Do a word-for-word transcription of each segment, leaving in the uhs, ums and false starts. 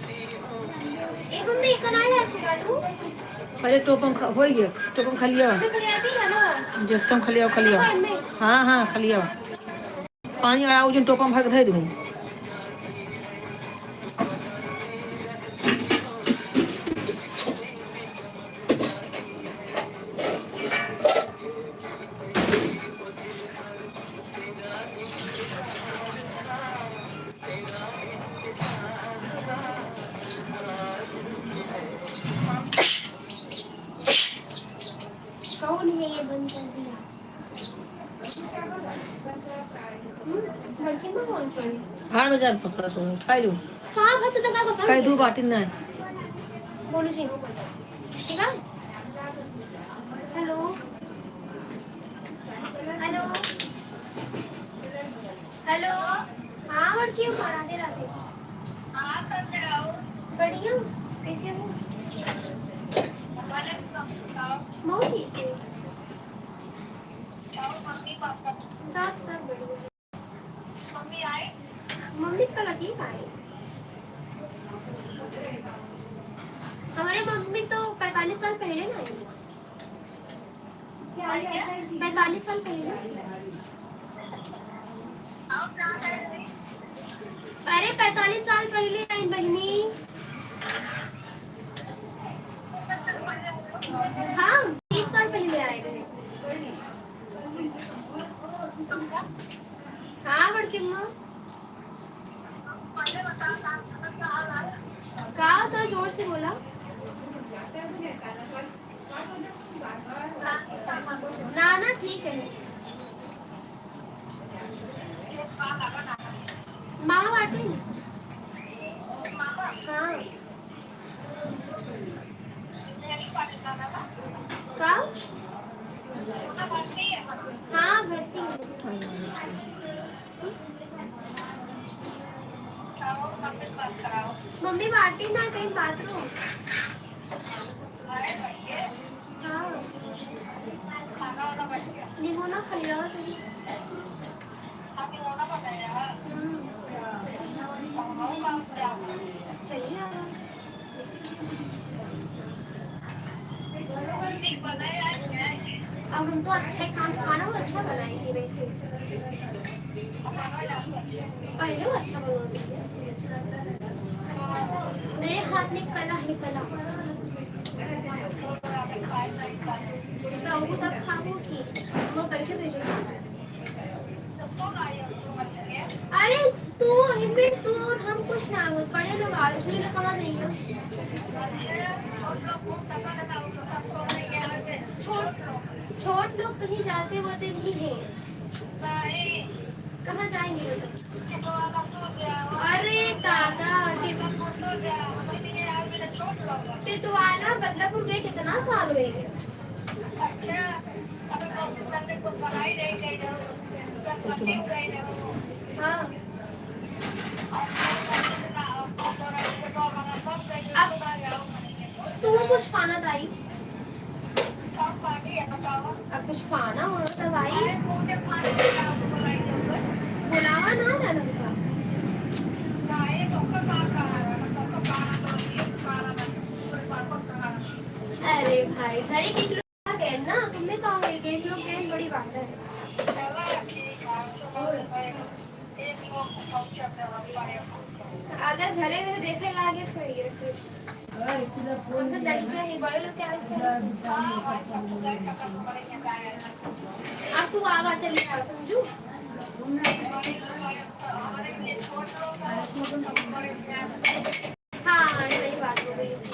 ए मम्मी, एकर नाई रखे बालू। पहले टोपम खा, होई गया, टोपम खा लिया। मम्मी, खा लिया थी, है ना? जस्तम खा लिया, खा लिया। हाँ, मम्मी। हाँ, हाँ, खा लिया। पानी अड़ाओ, जो टोपम भर के धर दूँ। कौन है ये बंद कर दिया? हम्म? लड़की में कौन सी? भाड़ में जान पकड़ा सुन, उठाई लूँ। कहाँ भाई, तू तो कहाँ को समझ कहीं दू बाटी नहीं। बोलू जी। ठीक है? हेलो। हेलो। हेलो। हाँ, और क्यों मारा दे रहा थे? बढ़िया, कैसे हो? बहुत ठीक है। सब, सब बढ़िया। मम्मी कल अभी आई। हमारे मम्मी तो पैंतालीस साल पहले ना आई। पैंतालीस साल पहले। अरे, पैंतालीस साल पहले आई बहनी। हाँ, तीस साल पहले आए रहे। हाँ, बड़की अम्मा। का होता, जोर से बोला। ना, ना, ठीक है। मामा बाटे? हाँ। का? हाँ, भरती है। मम्मी बाटी ना कहीं बाथरूम। हाँ। निमोना खा लिया तू। हम्म। चलिए आ। अब हम तो अच्छा ही काम खाना और अच्छा बनाएंगे वैसे। पहले वो अच्छा बनाती है। मेरे हाथ में कला है, कला। तो वो तब खाबो कि वो बैठे बैठे खाबो। अरे तू, हिम्मत, तू और हम कुछ ना हो, बड़े लोग आज भी लोग कहाँ जाइए? छोट, छोट लोग कहीं जाते वाते नहीं है। कहाँ जाएंगे वो लोग? अरे दादा, टिट-, टिटवाना बदलापुर गए कितना साल हुए? हाँ। अब तू कुछ पाना ताई। अब कुछ पाना हो तो भाई। बुलावा ना ना लड़का। अरे भाई, घर ही देख लो। गैन ना, तुमने कहा है कि एक लोग गैन बड़ी बात है। अगर घरे में देखे लागे तो ये फिर। हमसे लड़कियां ही बड़े लोग क्या अच्छा। अब तू आवा चली आ, समझू? हाँ, सही बात हो गई।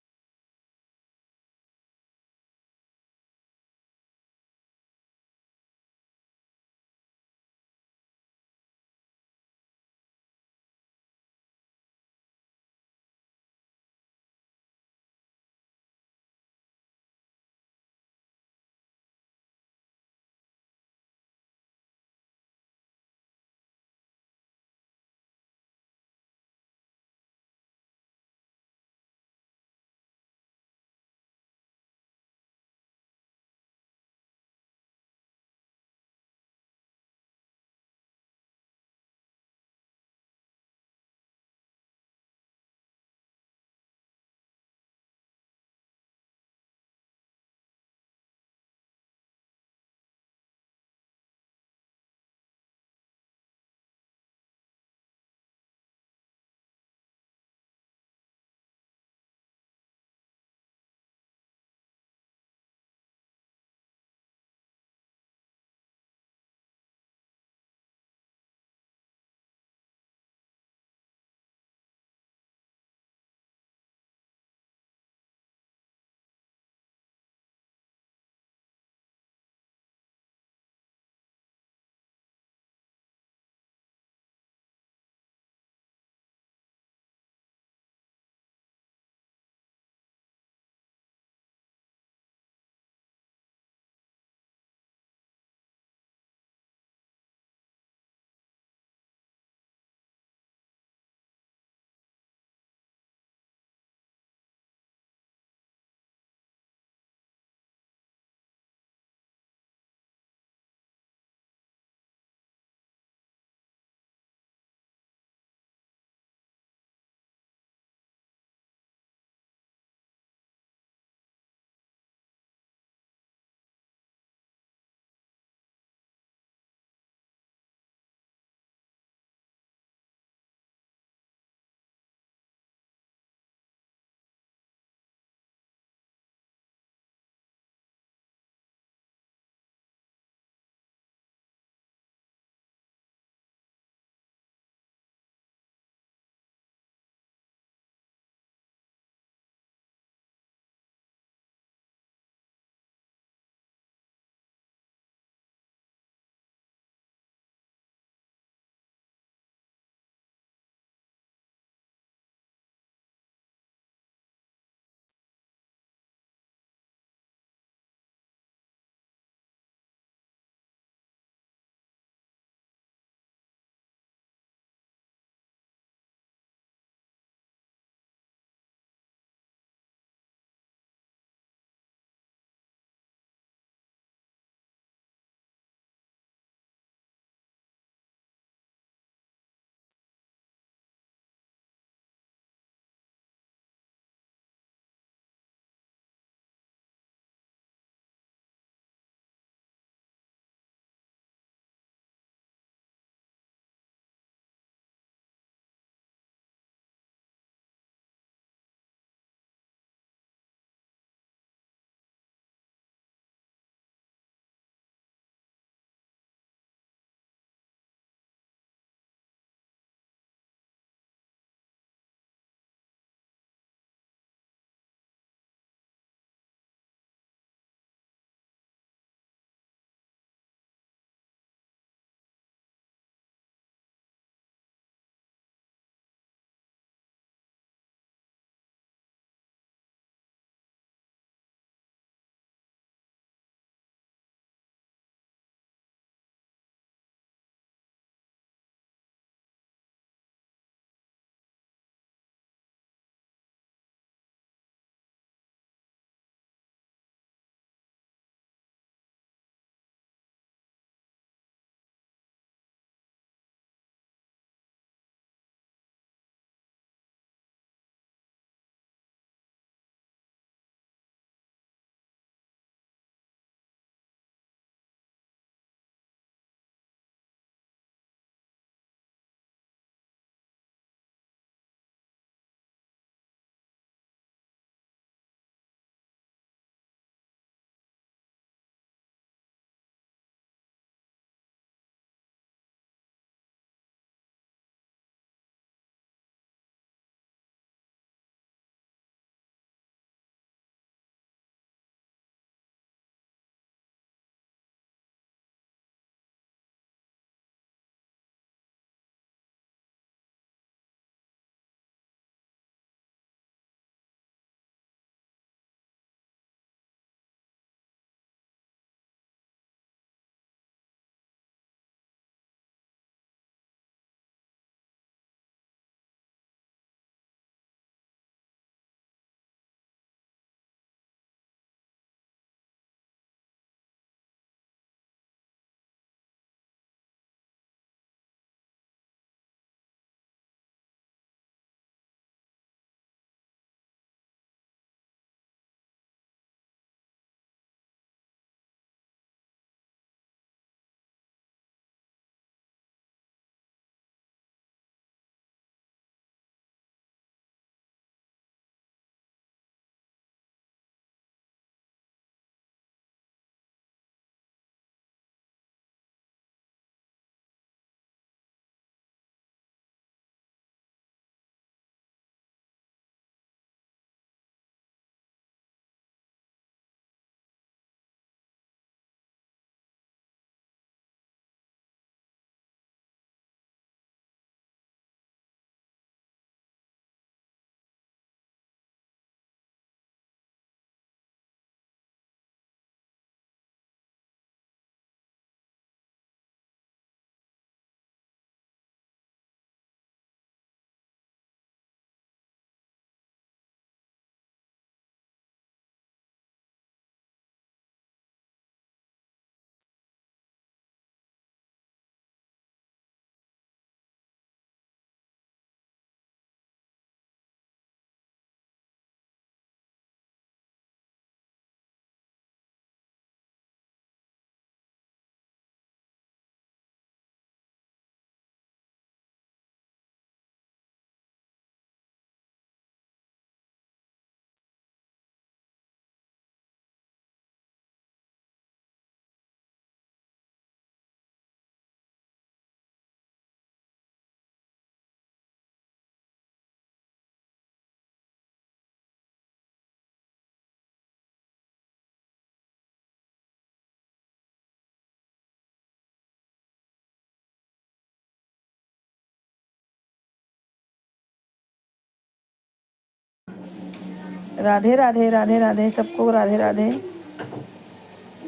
राधे राधे, राधे राधे, सबको राधे राधे।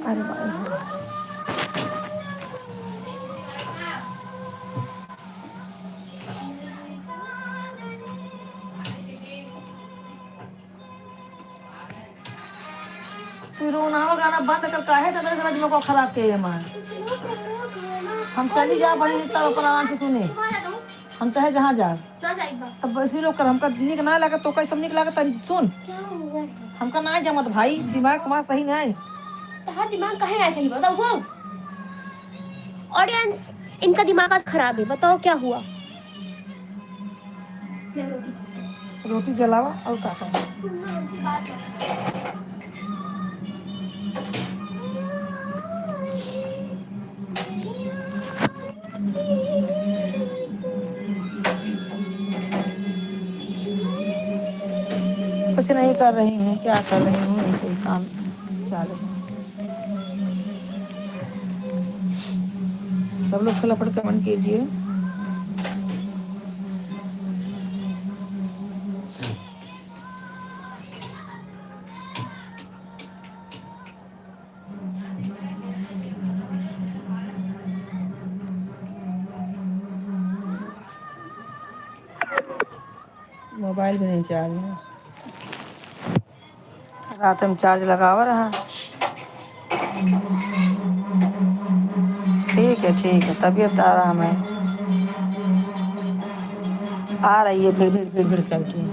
अरे वाह। तू रोनावा गाना बंद कर, काहे सबेरे सबेरे दिमाग खराब किए हमार? हम चली जा बहिन, तब अपन आराम से सुने। हम चाहे जहाँ जा। ना जाइबा। तब वैसे लोग कर, हमका नीक ना लागत, तो कैसे नीक लागत, तनी सुन। क्या हुआ है? हमका ना जमत भाई, दिमाग तुम्हारा सही ना है। तोहार दिमाग काहे ना सही, बताओ वो? ऑडियंस, इनका दिमाग आज खराब है, बताओ क्या हुआ? रोटी जलावा और का करना? कुछ नहीं कर रही हूँ, क्या कर रही हूँ, ऐसे ही काम चालू है। सब लोग फटाफट कमेंट कीजिए। मोबाइल भी नहीं चार्ज में। रात में चार्ज लगावा रहा। ठीक है, ठीक है, तबीयत आराम है। आ रही है फिर भिड़, भिड़, भिड़ करके।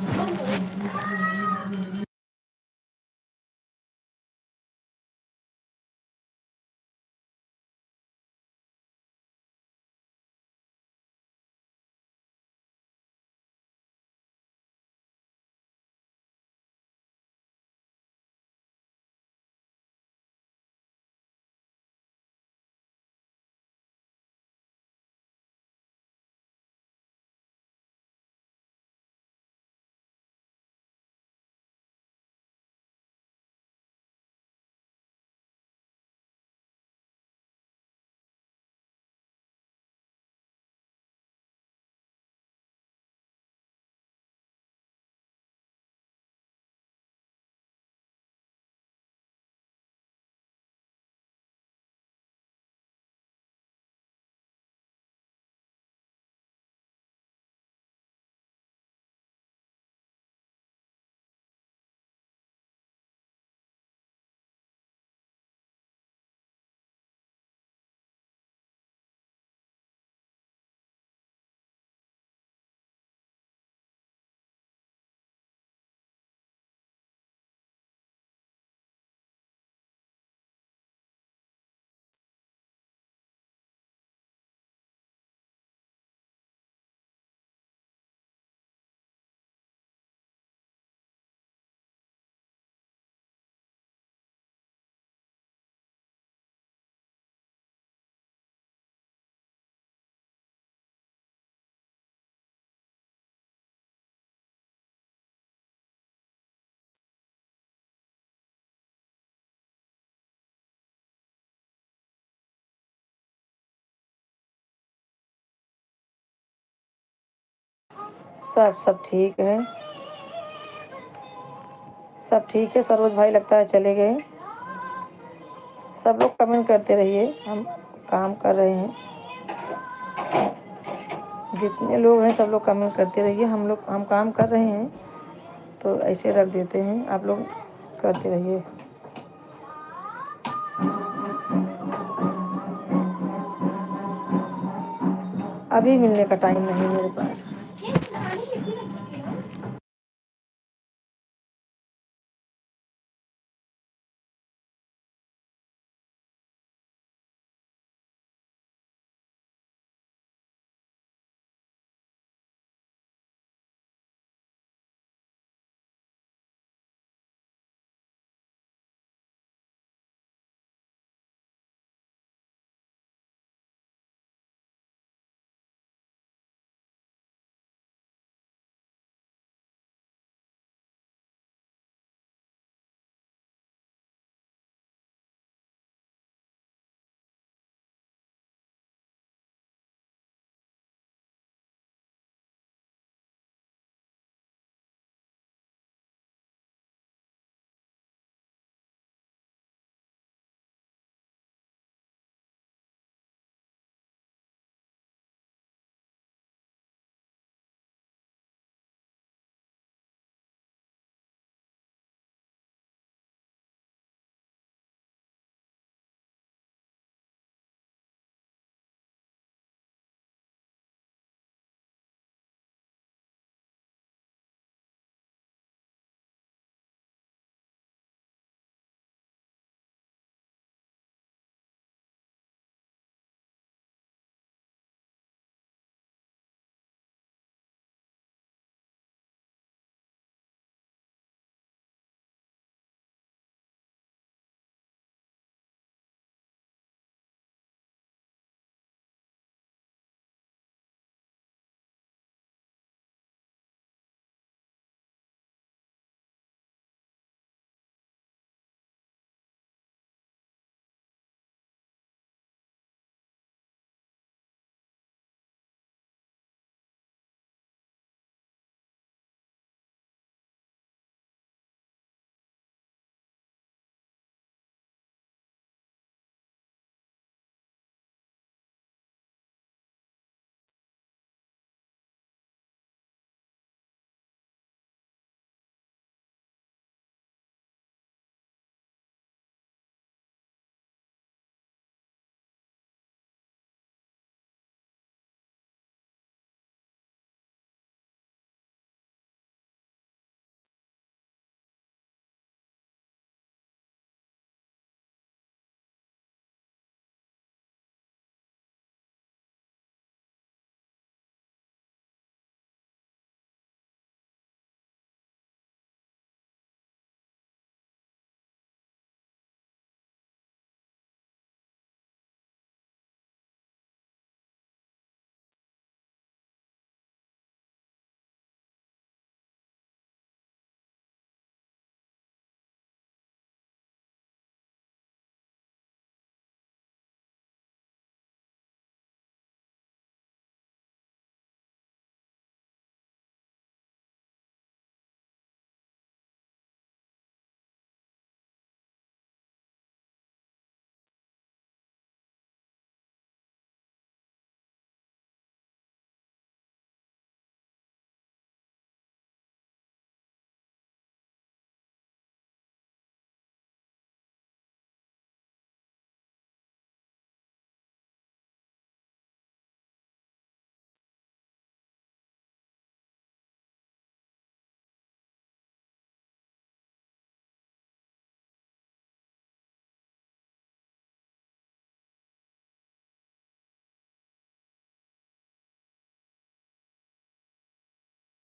सब, सब ठीक है, सब ठीक है। सरोज भाई लगता है चले गए। सब लोग कमेंट करते रहिए, हम काम कर रहे हैं। जितने लोग हैं सब लोग कमेंट करते रहिए। हम लोग, हम काम कर रहे हैं, तो ऐसे रख देते हैं, आप लोग करते रहिए। अभी मिलने का टाइम नहीं मेरे पास।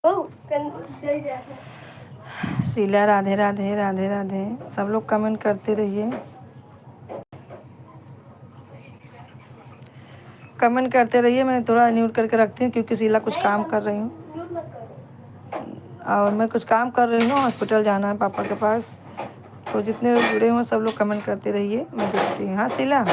ओ, कन-, जय जय। शीला, राधे राधे, राधे राधे। सब लोग comment करते रहिए, comment करते रहिए। मैं थोड़ा mute करके रखती हूँ क्योंकि शीला कुछ काम कर रही हूँ। Mute मत करो। और मैं कुछ काम कर रही हूँ, hospital जाना है पापा के पास। तो जितने लोग जुड़े हुए हैं, सब लोग comment करते रहिए, मैं देखती हूँ। हाँ शीला।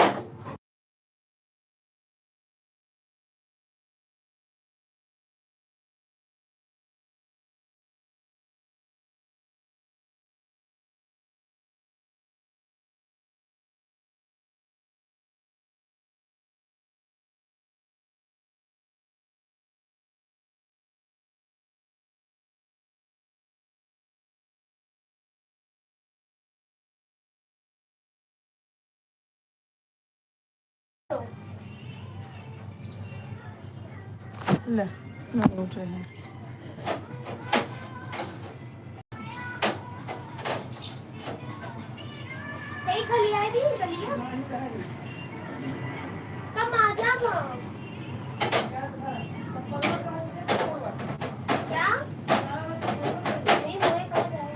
ले, नहीं उठ रहे हैं। कई खलिया है दी, खलिया? कब आ जाब? क्या? नहीं, वो एक आ जाए।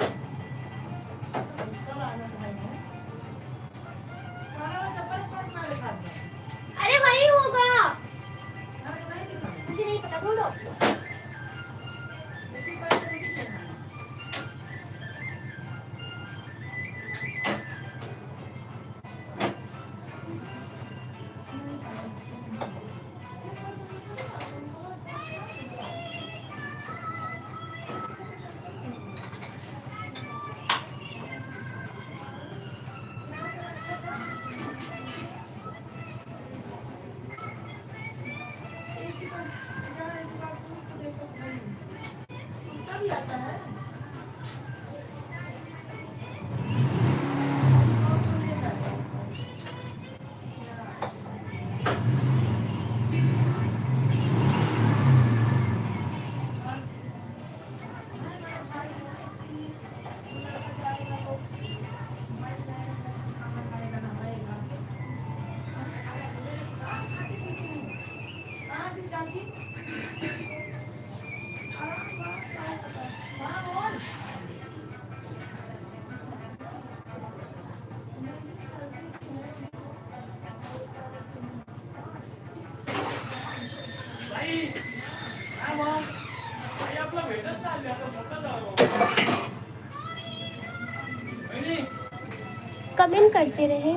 अरे वही होगा। मुझे नहीं पता, छोड़ो। Comment करते रहे।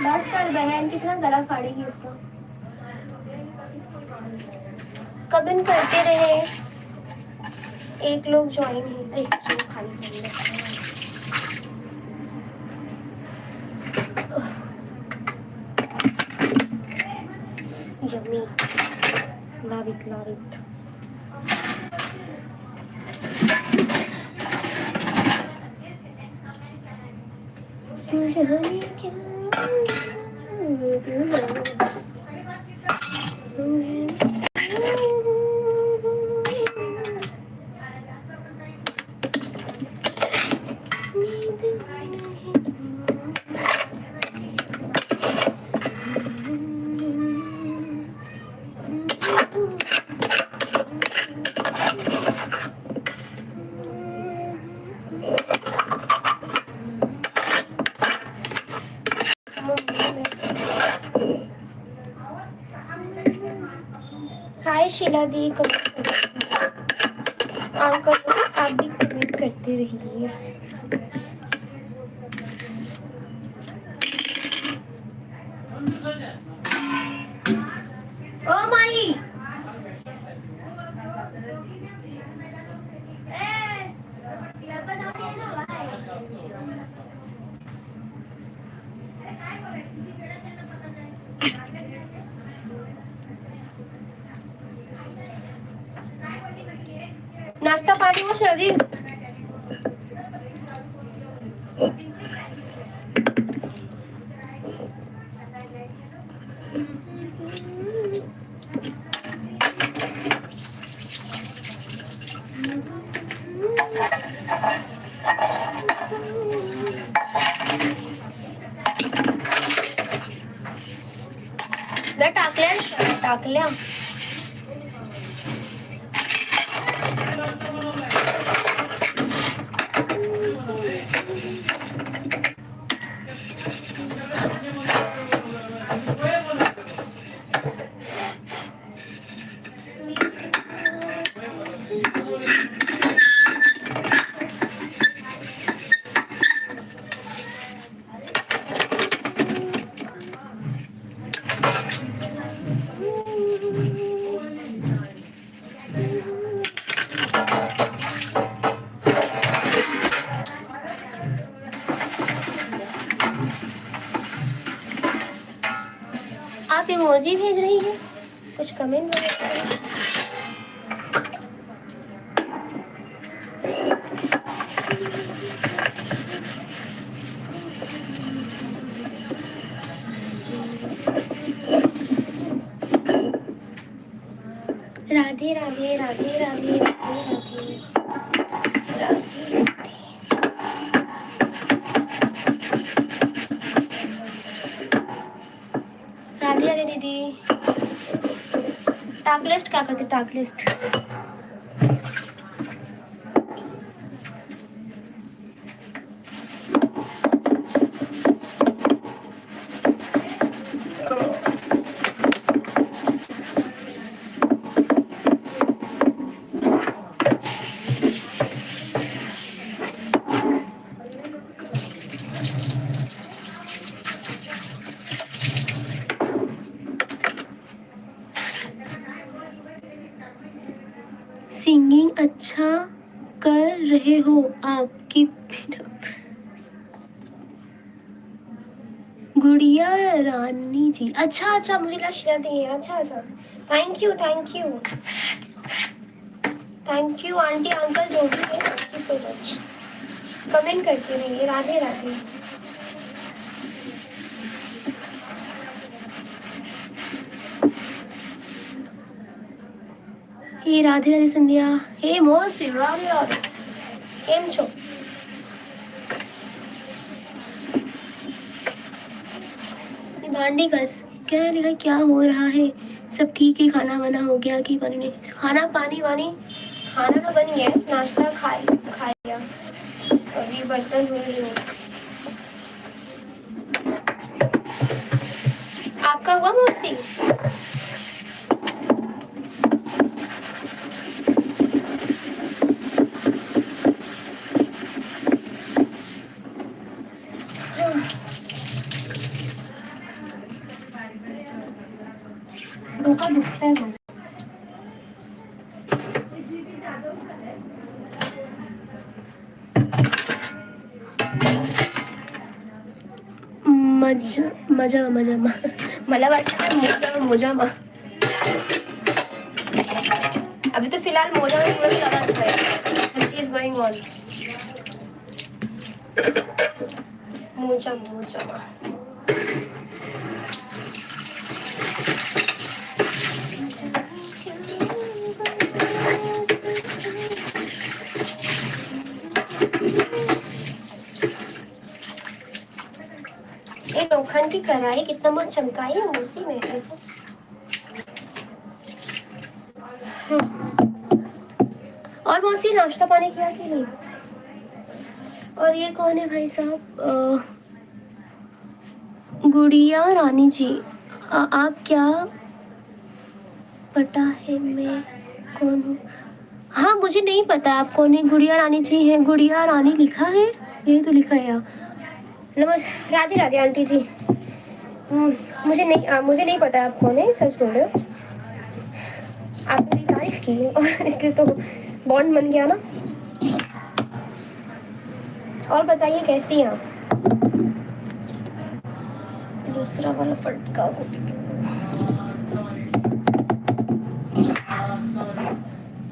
बस कर बहन, कितना गला फाड़ेगी अपना। Comment करते रहे, एक लोग join है। अरे, चलो खाली कर ले। Yummy, love it, love it। जाने क्या। हाय शीला दी, comment करते रहिए। अंकल, आप भी comment करते रहिए। ओ माई। ए, लड़का जाके ना भाई। नाश्ता पानी वो शादी। मैं टाकल्या, टाकल्या। आप इमोजी भेज रही हैं, कुछ कमेंट वगैरह करें। राधे राधे, राधे राधे, राधे राधे, राधे राधे। राधे राधे दीदी। टाक लिस्ट क्या करते, टाक लिस्ट? सिंगिंग अच्छा कर रहे हो आप, keep it up। गुड़िया रानी जी, अच्छा अच्छा, मुझे आशीर्वाद दिए, अच्छा अच्छा, thank you, thank you, thank you aunty uncle जो भी है, thank you so much। कमेंट करते रहिए। राधे राधे। हे राधे राधे संध्या। हे मौसी, राधे राधे। केम छो? ये भांडी घस, क्या लिखा, क्या हो रहा है? सब ठीक है, खाना वाना हो गया कि पानी नहीं? खाना पानी वानी, खाना तो बन गया है, नाश्ता खा, खा लिया, अभी बर्तन धुल रही हूँ। आपका हुआ मौसी? धोखा दुखता है बस। मज-, मजा, मजा, मा। मला वाटतं मोजा, मोजा, मा। अभी तो फिलहाल मोजा में थोड़ा सा ज़्यादा अच्छा है। What is going on? मोजा, मोजा, मा। ये लोखन की कढ़ाई कितना मस्त चमकाई है, उसी में है तो। हाँ। और मौसी, नाश्ता पानी किया कि नहीं? और ये कौन है भाई साहब? अ, गुड़िया रानी जी, आ, आप क्या पता है मैं कौन हूँ? हाँ, मुझे नहीं पता आप कौन है। गुड़िया रानी जी हैं, गुड़िया रानी लिखा है, यही तो लिखा है यहाँ। नमस-, राधे राधे आंटी जी। हम्म, मुझे नहीं, आ, मुझे नहीं पता आप कौन है, सच बोल रहे हो। आपने मेरी तारीफ की और इसलिए तो बॉन्ड बन गया ना। और बताइए, कैसी हैं आप? दूसरा वाला फटका हो गया।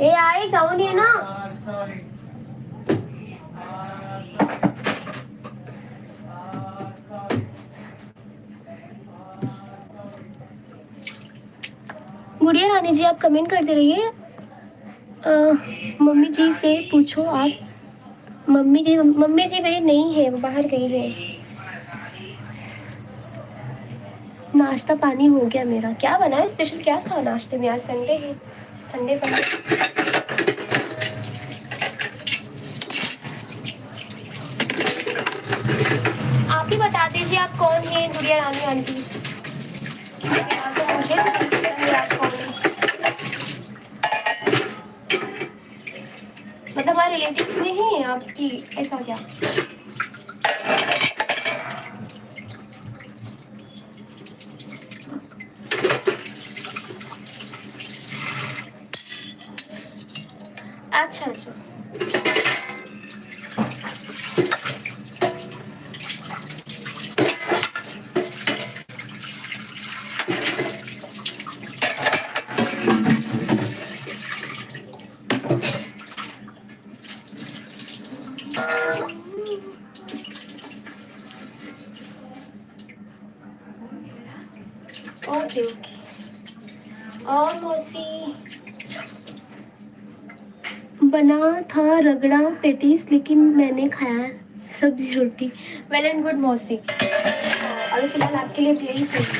ए, आए, जाओ नहीं है ना। गुड़िया रानी जी, आप कमेंट करते रहिए। अ, मम्मी जी से पूछो आप। मम्मी जी, मम्मी जी मेरी नहीं है, वो बाहर गई है। नाश्ता पानी हो गया मेरा। क्या बनाया स्पेशल, क्या था नाश्ते में? आज संडे है, संडे फंडे। आप ही बता दीजिए आप कौन है दुनिया रानी आंटी। तो मुझे भी नहीं पता है आप कौन है। मतलब हमारे रिलेटिव्स में ही है आपकी, ऐसा क्या? अच्छा, अच्छा। ओके, ओके। और मौसी? बना था रगड़ा पेटीस, लेकिन मैंने खाया सब्जी रोटी। Well and good मौसी। अभी फिलहाल आपके लिए तो यही सही है,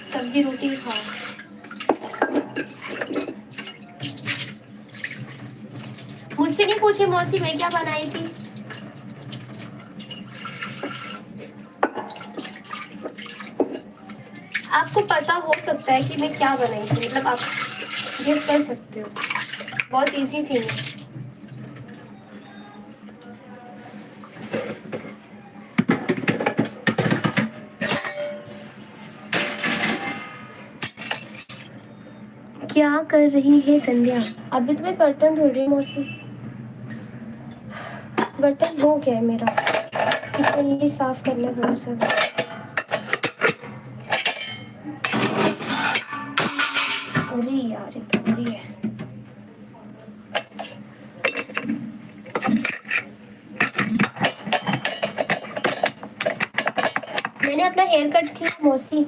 सब्जी रोटी खाओ। मुझसे नहीं पूछे मौसी, मैं क्या बनाई थी। आपको पता हो सकता है कि मैं क्या बनाई थी, मतलब आप गेस कर सकते हो, बहुत इजी थी। क्या कर रही है संध्या? अभी तो मैं बर्तन धुल रही हूँ मौसी। बर्तन हो गया है मेरा, किचन भी साफ करना है थोड़ा सा। अरे यार, ये तो हो रही है। मैंने अपना हेयर कट किया मौसी।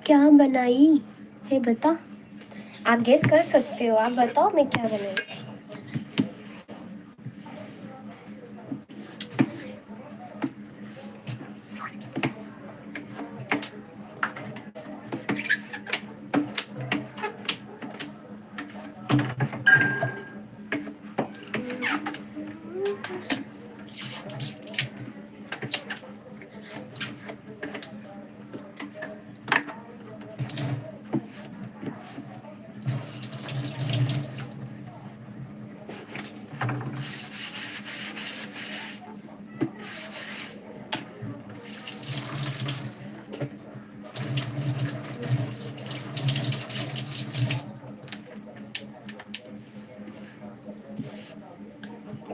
क्या बनाई है बता? आप गेस कर सकते हो, आप बताओ मैं क्या बनाई।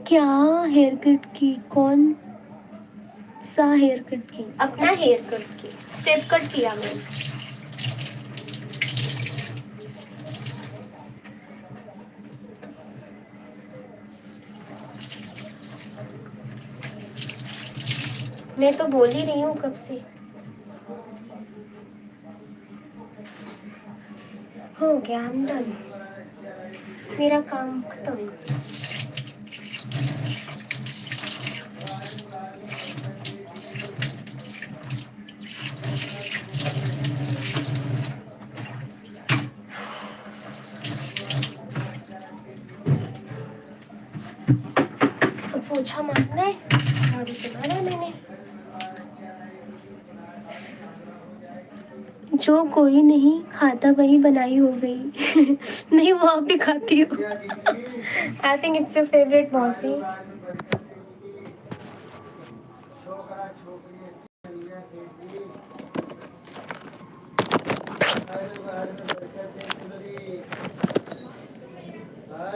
क्या हेयर कट की? कौन सा हेयर कट की? अपना हेयर कट की, स्टेप कट किया मैंने। मैं तो बोल ही रही हूँ कब से। हो गया, I'm done। मेरा काम खत्म। अब पोछा मारना है, झाड़ू तो मारा मैंने। जो कोई नहीं खाता वही बनाई हो गई। नहीं, वो आप भी खाती हो। I think it's your favorite मौसी।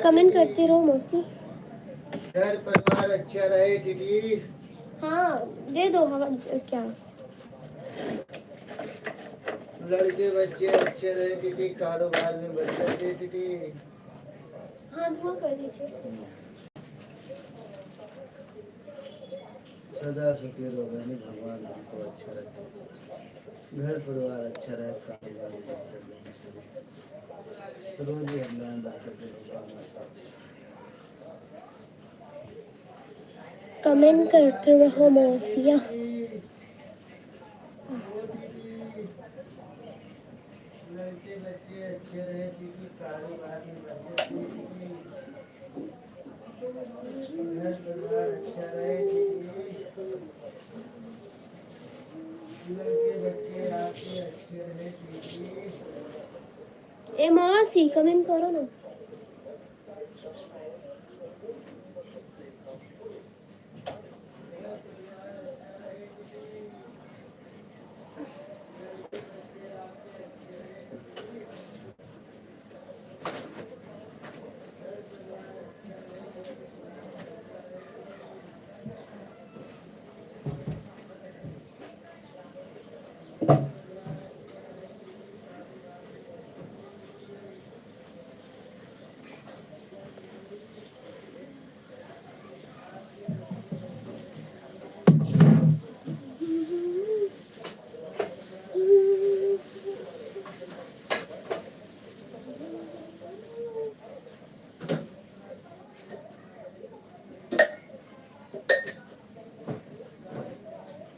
कमेंट करते रहो मौसी। घर परिवार अच्छा रहे, टीटी। हाँ, दे दो हवा, क्या? लड़के बच्चे अच्छे रहे टीटी, कारोबार में बरकत दे टीटी। हाँ, दुआ कर दीजिए। सदा सुखी रहो बहनी, भगवान आपको अच्छा रखे, घर परिवार अच्छा रहे, कारोबार में बरकत दे। रोजी हरलान बरकत दे भगवान आपको। Comment करते रहो मौसिया। ए मौसी, comment करो ना।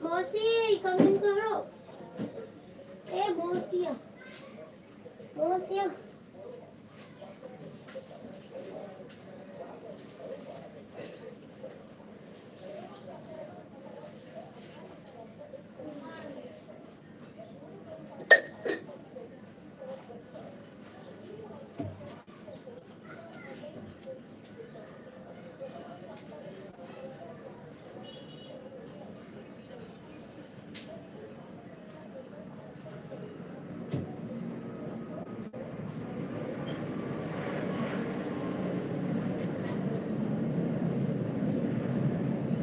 मौसी, comment करो। ए मौसिया, मौसिया।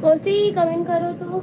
मौसी, comment करो तो।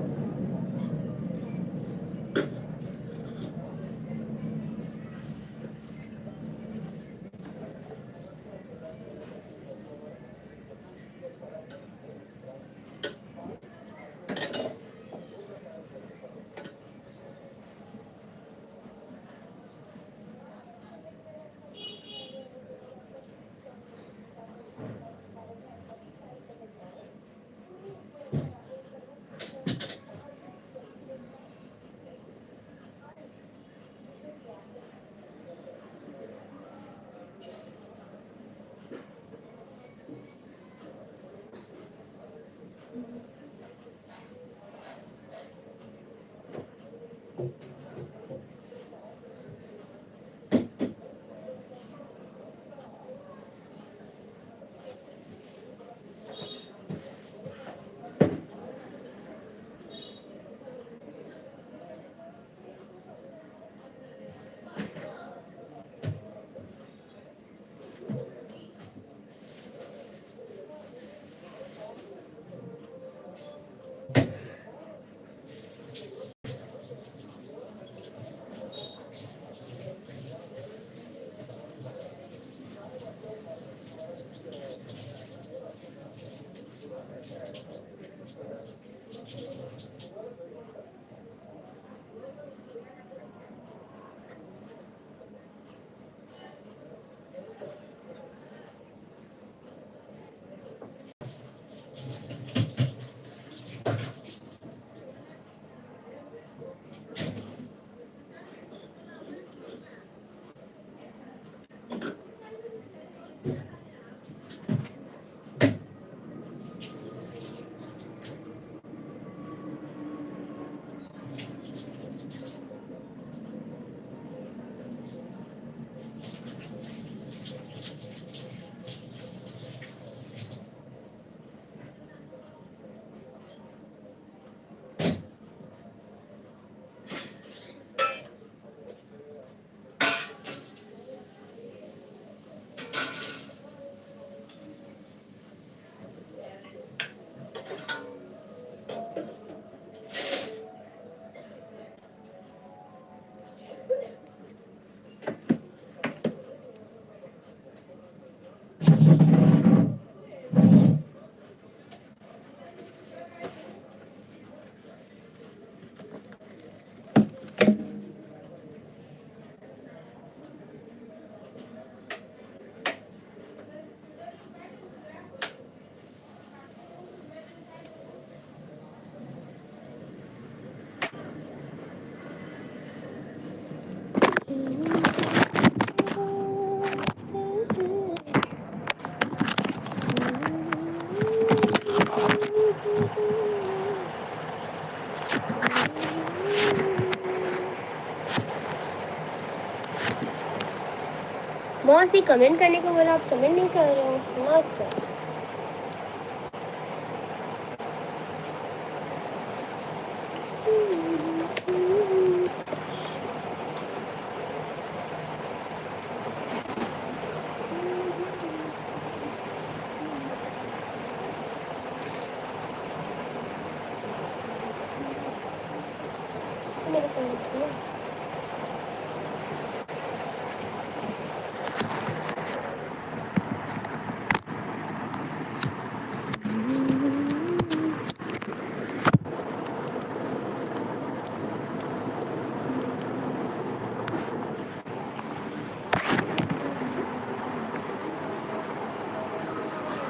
मौसी, कमेंट करने को बोला, आप कमेंट नहीं कर रहे हो, मत करो।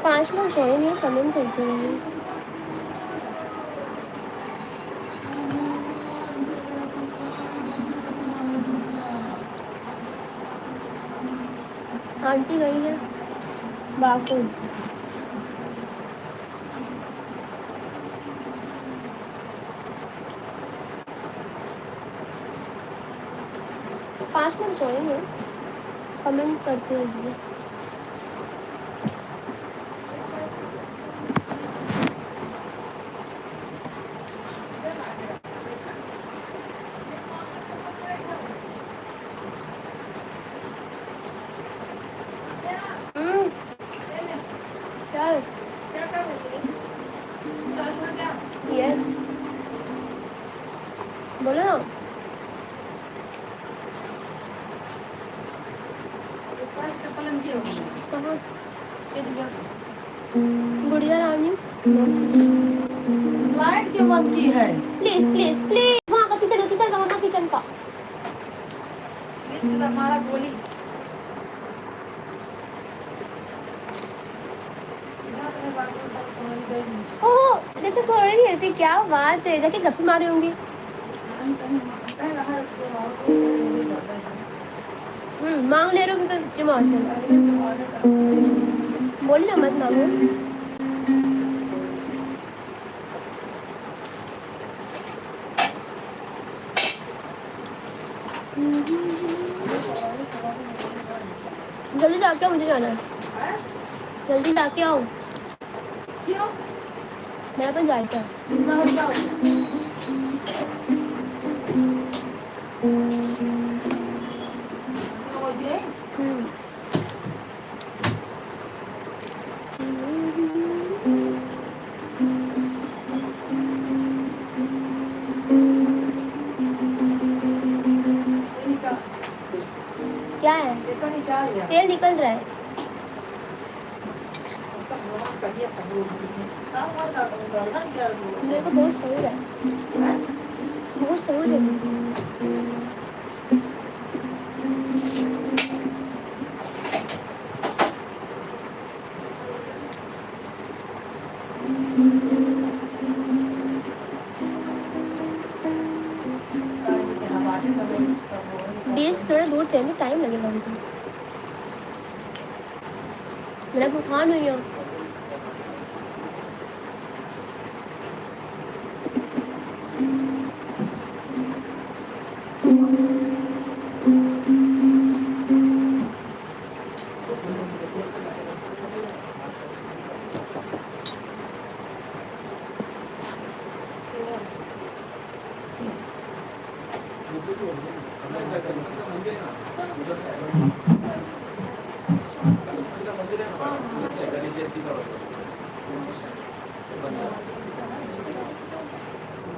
पाँच लोग ज्वाइन हैं, कमेंट करते रहिए। आंटी गई है बागपुर। पाँच लोग ज्वाइन हैं, कमेंट करते रहिए। हम्म। क्या है? यस। बोलो ना। कहाँ? गुड़िया रानी। लाइट क्यों बंद की है? प्लीज, प्लीज, प्लीज। वहाँ का किचन, किचन का, वहाँ किचन का। प्लीज, किधर मारा गोली? ओहो, जैसे फोड़ रही है, क्या बात है, जाके गप्पे मारे होंगे। हम्म, मांग ले रहे हो तो अच्छी बात है। बोल ना, मत मांगो। जल्दी जाके आओ, मुझे जाना है। जल्दी जाके आओ। क्यों? मेरा तो जायका है। हम्म। क्या है? तेल निकल रहा है। मेरे को बहुत सहूर है। बहुत सहूर है मेरे को। बीस किलोमीटर दूर थे, अभी टाइम लगेगा हमको। मेरा भगवान हो गया।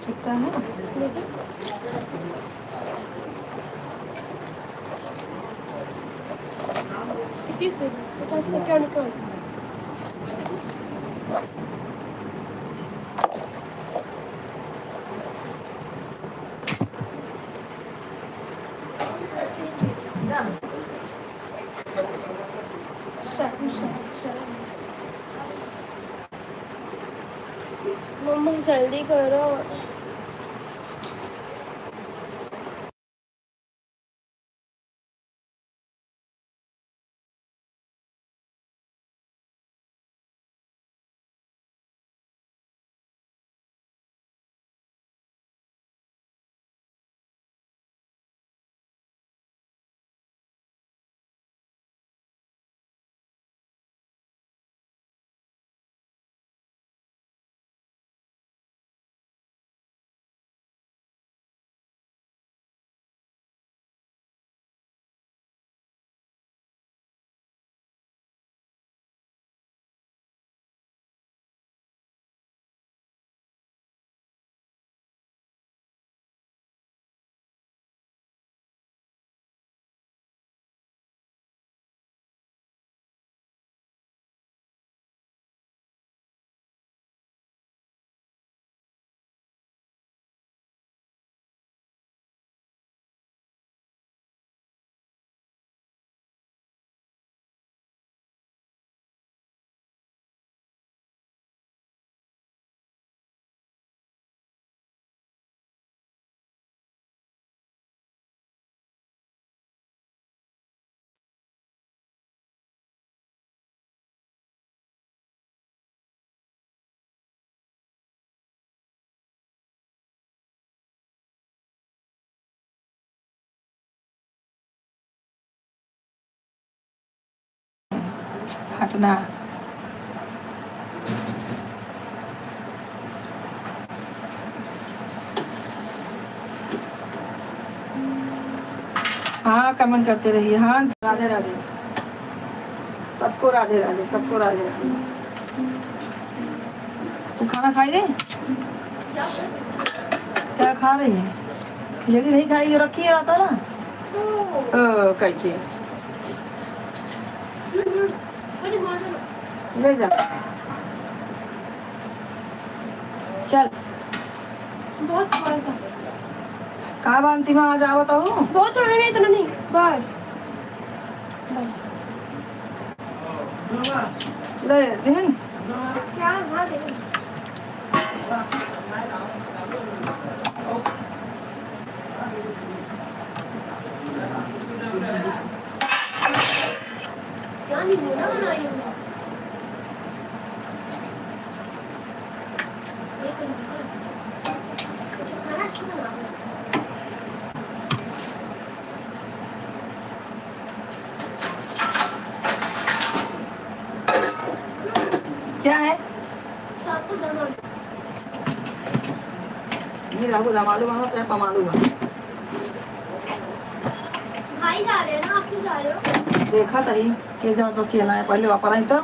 छुट्टा है। पचास से क्या निकाल? मम्मा, जल्दी करो। काटना। हाँ, comment करते रहिए। हाँ, राधे राधे। सबको राधे राधे, सबको राधे राधे। तू खाना खाई रे? क्या खा रही है? खिचड़ी नहीं खाई, रखी है रात वाला? ओ, कह के। ले जा। चल। बहुत थोड़ा सा। का बा अंतिमा, आज आवत हूँ? बहुत थोड़ा नहीं, इतना नहीं, बस। बस। ले, देहन। क्या? हाँ, देहन। क्या नहीं बोला बनाई हमने? ये तो नहीं। खाना अच्छा बना। क्या है? शाम को दम ये रहो, दम आलू बनो चाहे पम आलू बनो। भाई जा रहे हैं ना, आप क्यों जा रहे हो? देखा तही, के जातो के ना है, पहले वापस आई तो।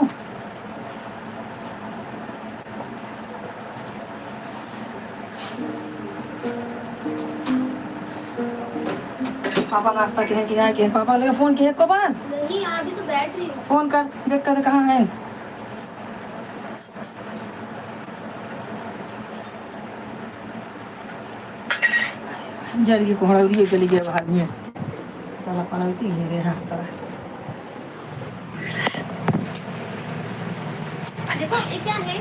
पापा नाश्ता किहे कि ना किहे? पापा लगे फोन किहे को बार? नहीं, अभी तो बैठ रही हूँ। फोन कर, देख कर कहाँ है। जर के कोहड़ा उड़िए चली गए बाहर में। साला पनौती घेरे हर तरह से। अरे वाह, ये क्या है?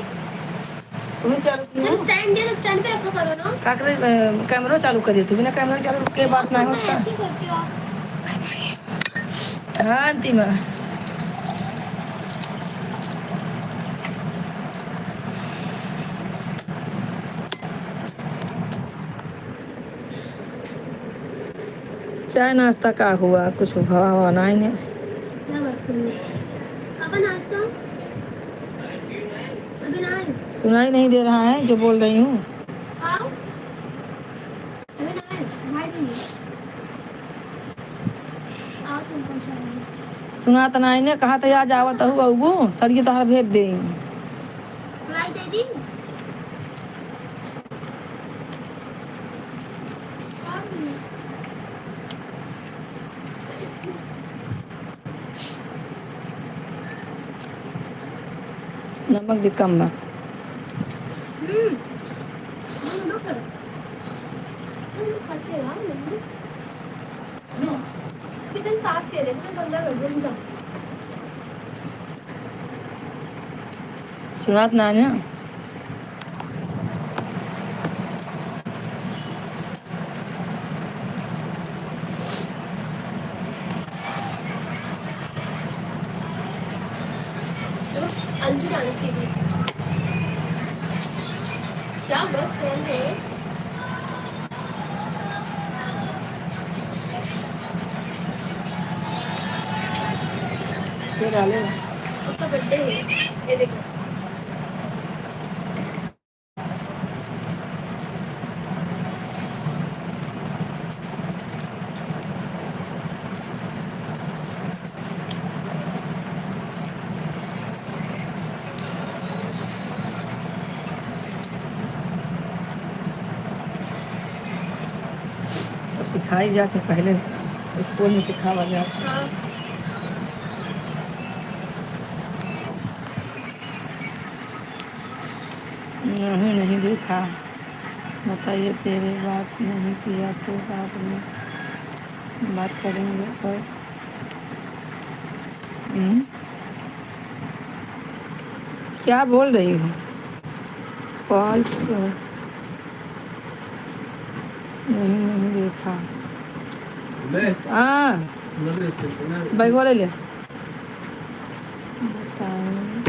तुम्हें चालू किया? जब stand दिया तो stand पे रखा करो ना। का करे, अ, camera चालू कर दिया। तू बिना camera चालू के बात ना होता। ऐसे ही करते हो आप। हाँ, अंतिमा। चाय नाश्ता का हुआ? कुछ हुआ हुआ नहीं ने। क्या बात कर रही हो? पापा नाश्ता? अभी ना आए। सुनाई नहीं दे रहा है जो बोल रही हूँ। आओ। अभी ना आए, भाई नहीं। आओ तुम पहुंचा दो। सुना त नाई ने, कहा त आज आवत हूँ, अबू, सड़िए तोहरा भेज दे। भाई दे दी। नमक भी कम बा। हम्म। नमक है। तुम लोग खाते हो, हाँ, मम्मी? किचन साफ किया, देखो, गंदा कर दो, हम जाओ। सुनात ना है ना? अंजू डांस कीजिए। क्या मस्त ट्रेंड है। ये डाले ना। उसका बर्थडे है, ये देखो। सब सिखाई जात है पहले से, स्कूल में सिखावा जात है। हाँ। नहीं, नहीं देखा। बताइए, तेरे बात नहीं किया तो बाद में बात करेंगे। और हम्म, क्या बोल रही हो? कॉल तो नहीं, नहीं देखा। ले। हाँ। ले, ले, इसको, ले। बैग वाले ले। बताएं,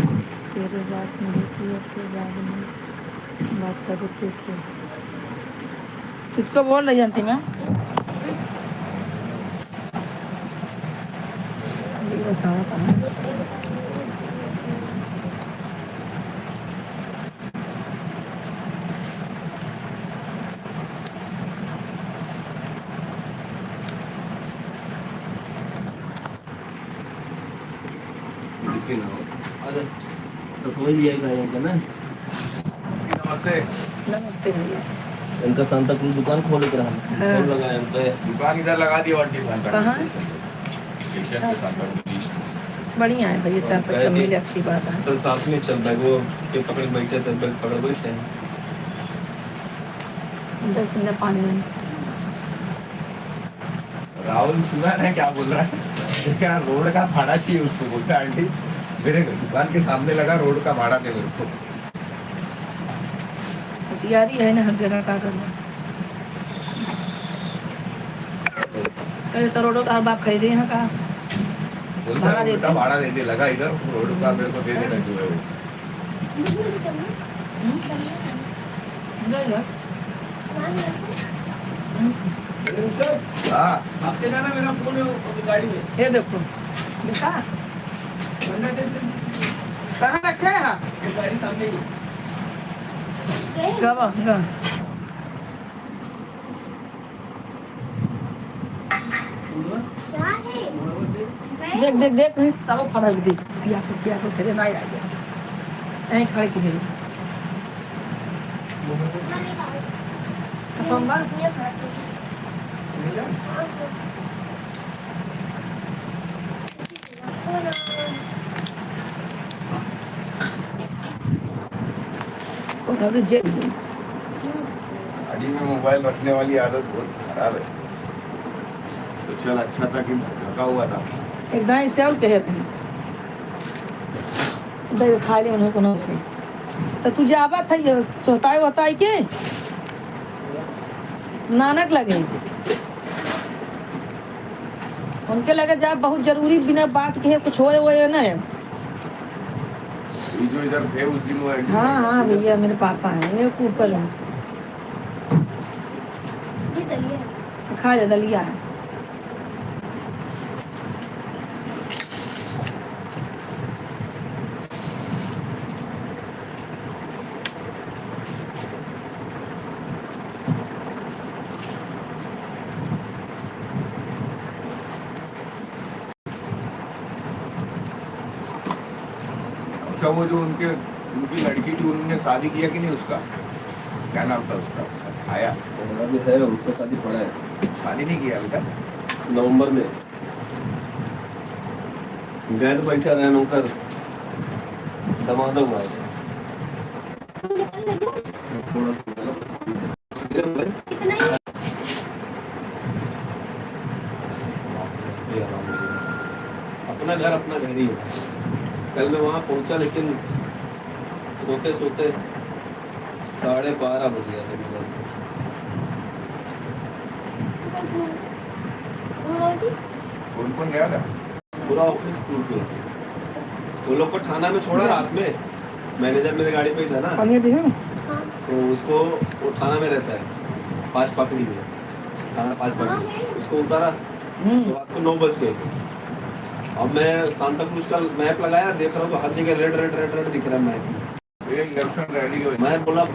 तेरे बात नहीं किया तो बाद में बात करते थे। किसको बोल रही अंतिमा? ये बस आवा था। कि ना हो। अरे, सब वही है भाई, इनका ना। नमस्ते। नमस्ते भैया। इनका सांता क्रूज दुकान खोले के रहा। हाँ। फोन लगाया इनका। दुकान इधर लगा दिया आंटी, सांता क्रूज कहाँ? स्टेशन पे। स्टेशन पे अच्छा। सांता क्रूज स्टेशन। बढ़िया है भैया, तो चार पैसा कहे कि मिले, अच्छी बात है। चल साथ में चलता है, वो के पकड़ के बैठे थे, बैठ पकड़ बैठे हैं। दस मिनट पानी में। राहुल सुना ना क्या बोल रहा है? क्या रोड का भाड़ा चाहिए उसको, बोलता है, "आंटी, मेरे दुकान के सामने लगा, रोड का भाड़ा दे मेरे को।" होशियारी है ना हर जगह, का करना। कहे तो रोडो का बाप खरीदे यहाँ का बोलता है, भाड़ा "रोड का देते। भाड़ा दे दे, लगा इधर, रोड का मेरे को दे देना जो है वो।" हम्म? ले लो। हम्म। हाँ। आपके जाना, मेरा फोन है वो गाड़ी में। ये देखो। देखा? कहाँ रखे हैं आप? वो गाड़ी सामने ही। गवा, गवा। क्या है? देख, देख, देख, कहीं सालो खड़ा है, देख। या फिर, या फिर, तेरे ना आ गया। यहीं खड़े के हैं। कथम बा? गाड़ी में मोबाइल रखने वाली आदत बहुत खराब है। तो चल, अच्छा था कि ढका हुआ था। एक दाई से और कहे रही, "दे, खा ले, उन्हें कोनो।" तो तू जाबा था, ये सोताई होताई के नानक लगे। उनके लगे जा बहुत जरूरी, बिना बात के कुछ होए, होए ना है। ये जो इधर थे उस दिन, वो एक हाँ, हाँ भैया, मेरे पापा हैं, ये ऊपर हैं। ये दलिया है। खा ले, दलिया है। अच्छा, वो जो उनके, उनकी लड़की थी, उन्होंने शादी किया कि नहीं उसका? क्या नाम था उसका? छाया। वो अभी है, उसका शादी पड़ा है। शादी नहीं किया अभी तक? नवंबर में। गए तो बैठा रहे नौकर, दमादो हुआ है। थोड़ा सा अपना घर, अपना घर ही है। कल मैं वहाँ पहुँचा, लेकिन सोते सोते साढ़े बारह बज गया था मुझे। कौन कौन गया था? पूरा ऑफिस टूर पे। वो लोग को थाना में छोड़ा रात में, मैनेजर मेरे गाड़ी पे ही था ना, पानी दे। तो उसको, वो थाना में रहता है, पाँच पाकड़ी में, थाना पाँच पाकड़ी। उसको उतारा, हम्म। तो रात को नौ बज गए। अब मैं सांता क्रूज का मैप लगाया, देख रहा हूँ हर जगह रेड, रेड, रेड, रेड दिख रहा है मैप में। एक इलेक्शन रैली हो। मैं बोला,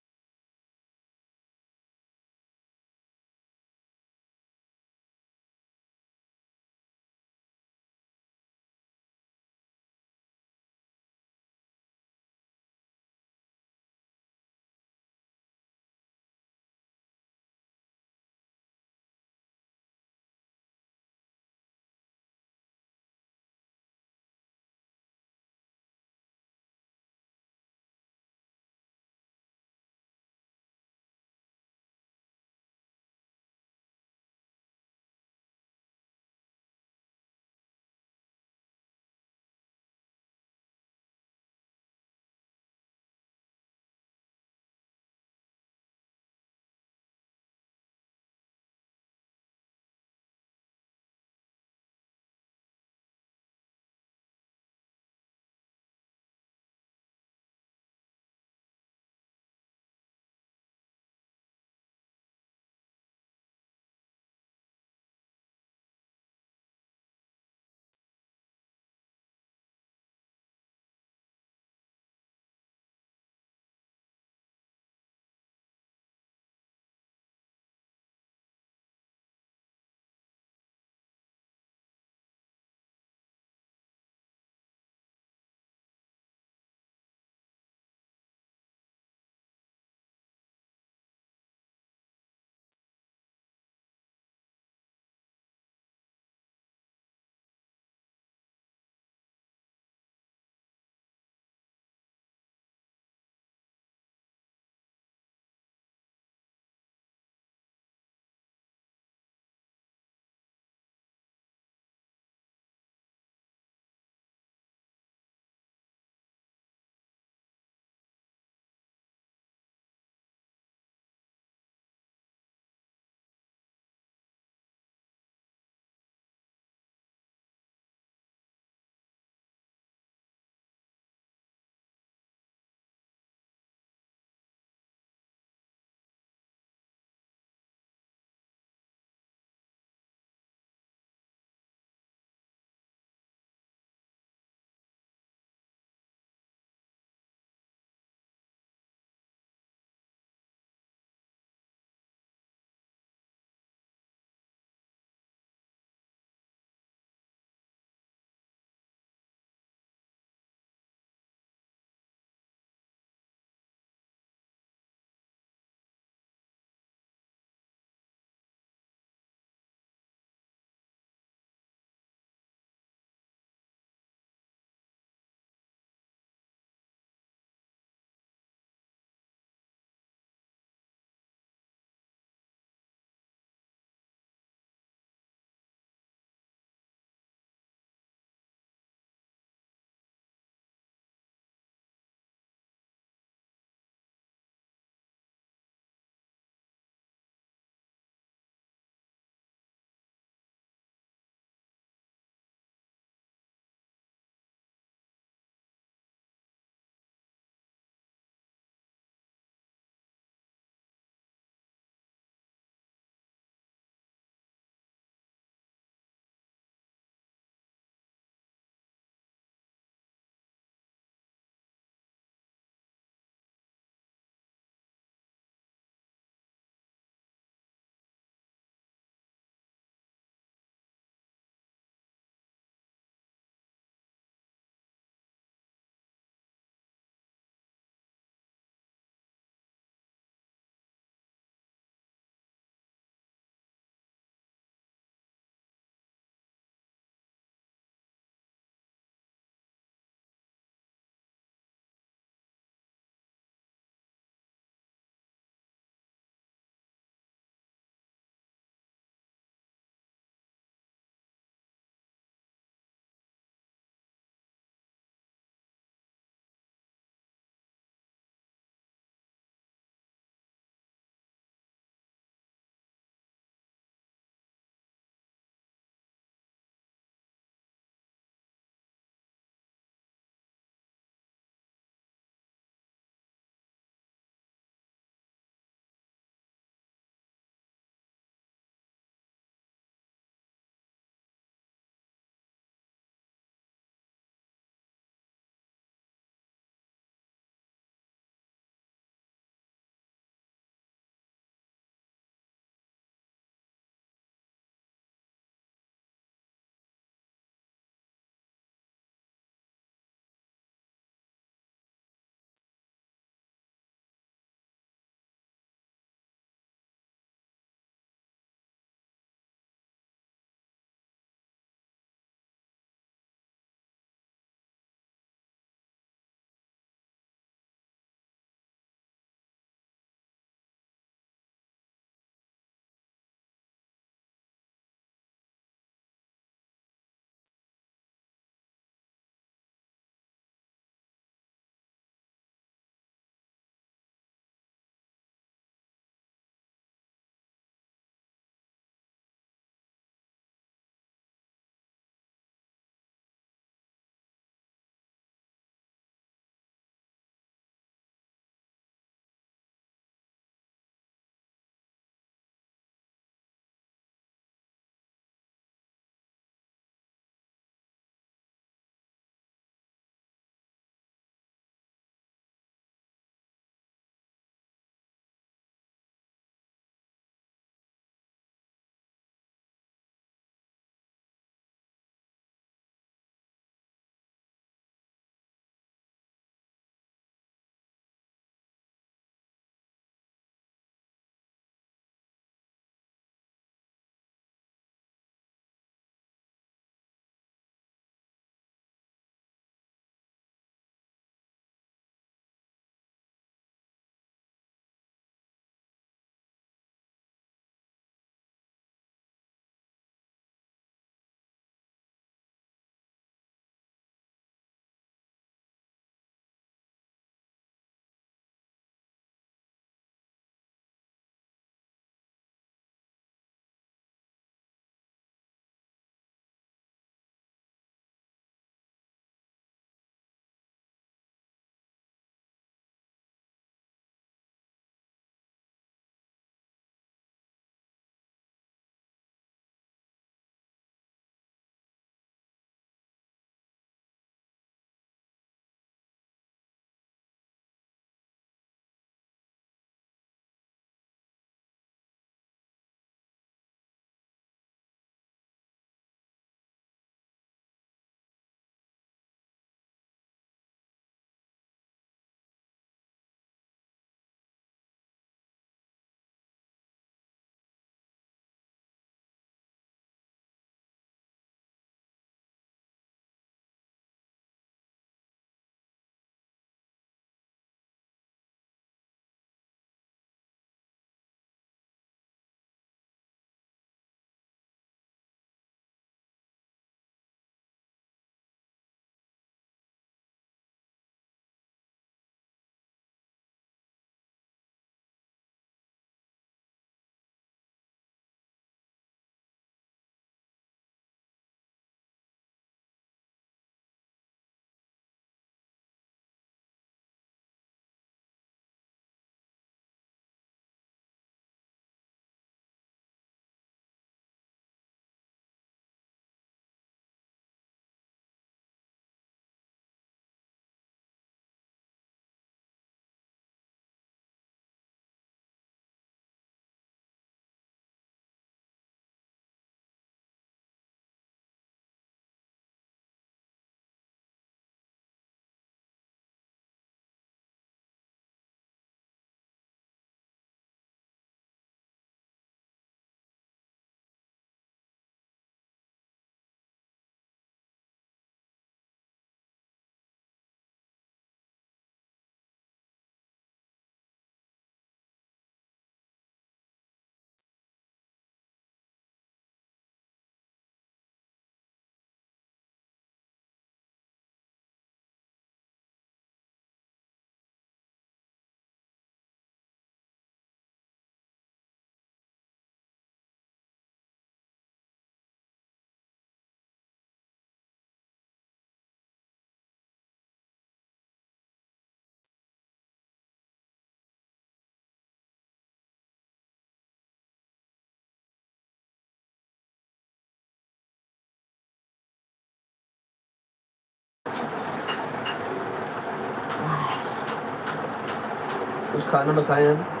कुछ खाना ना खाए हैं।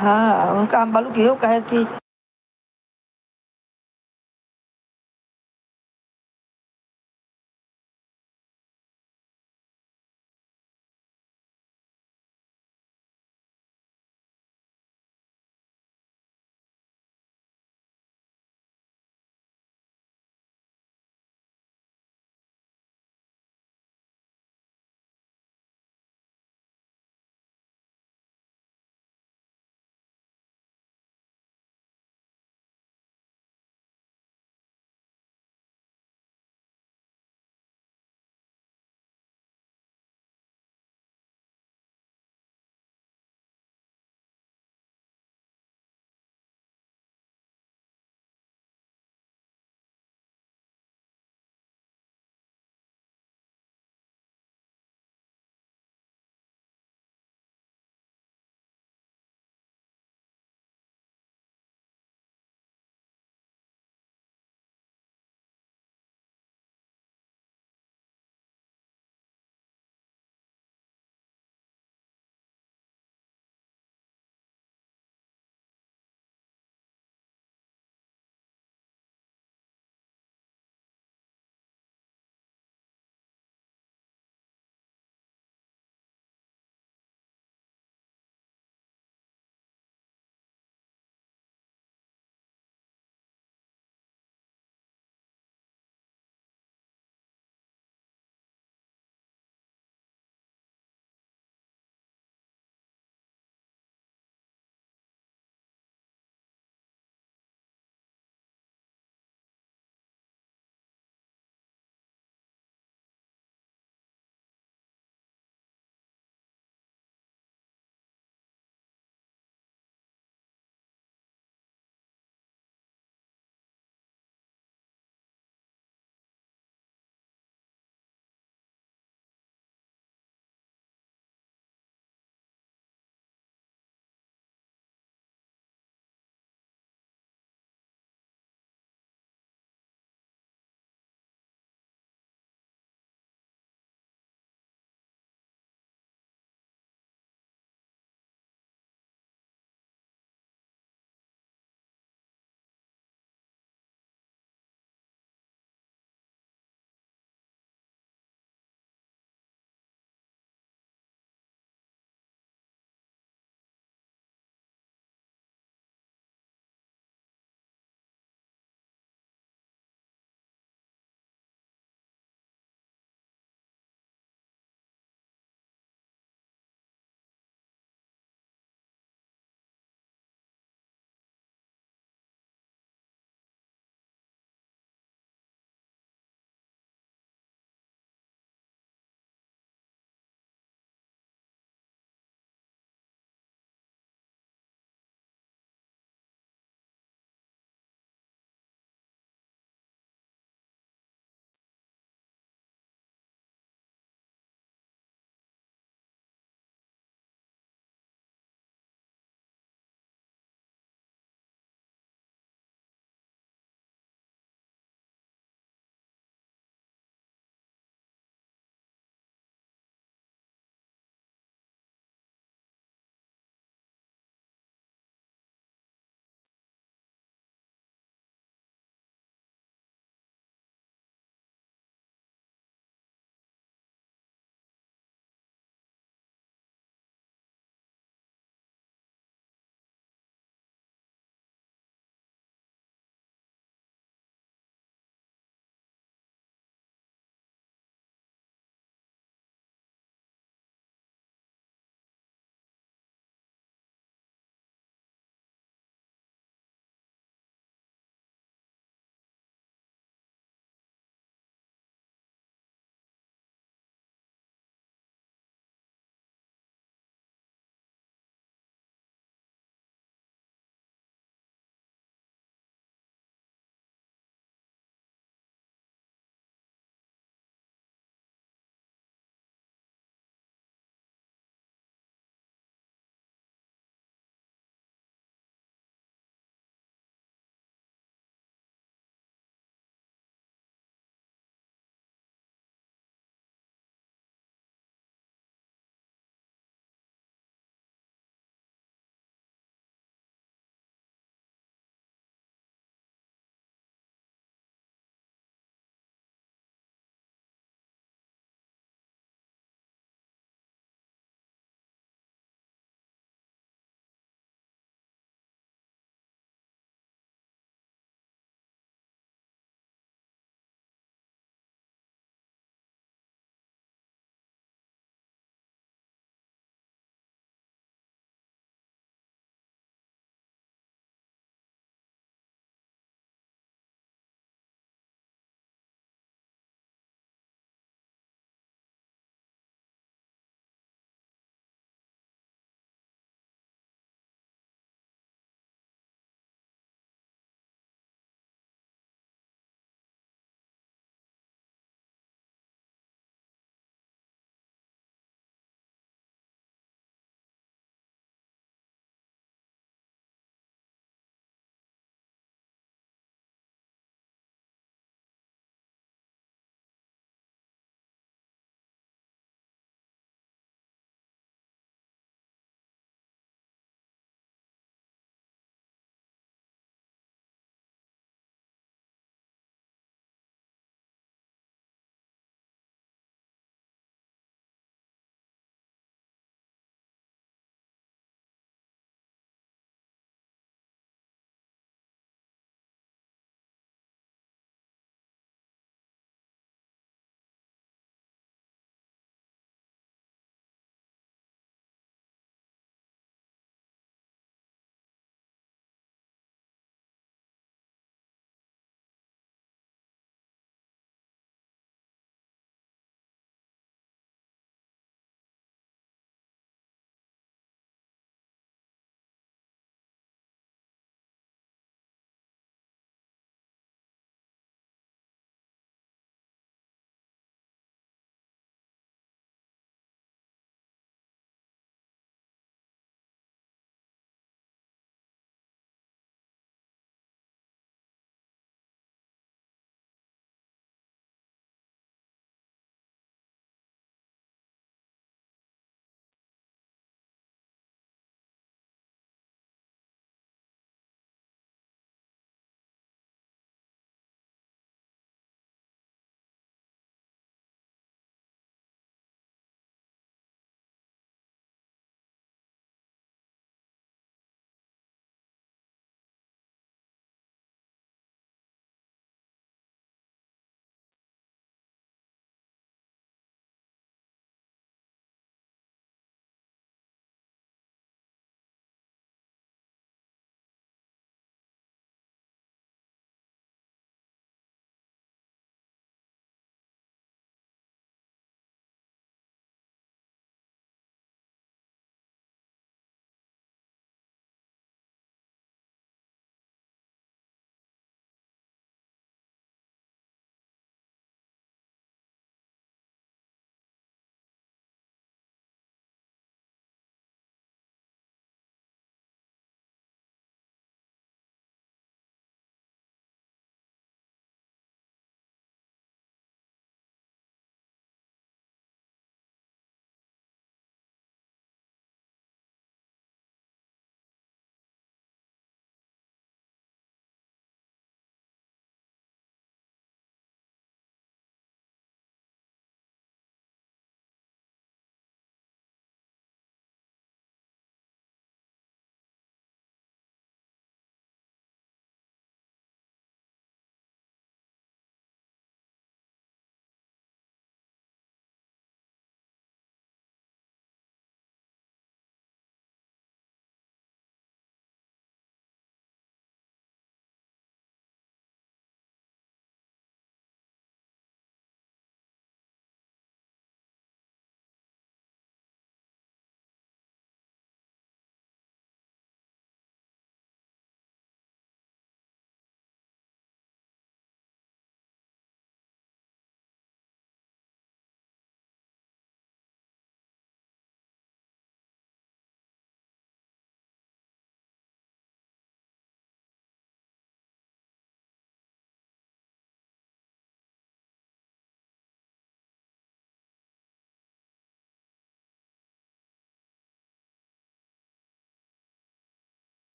हाँ, उनका हम बोलू कि यो कहे कि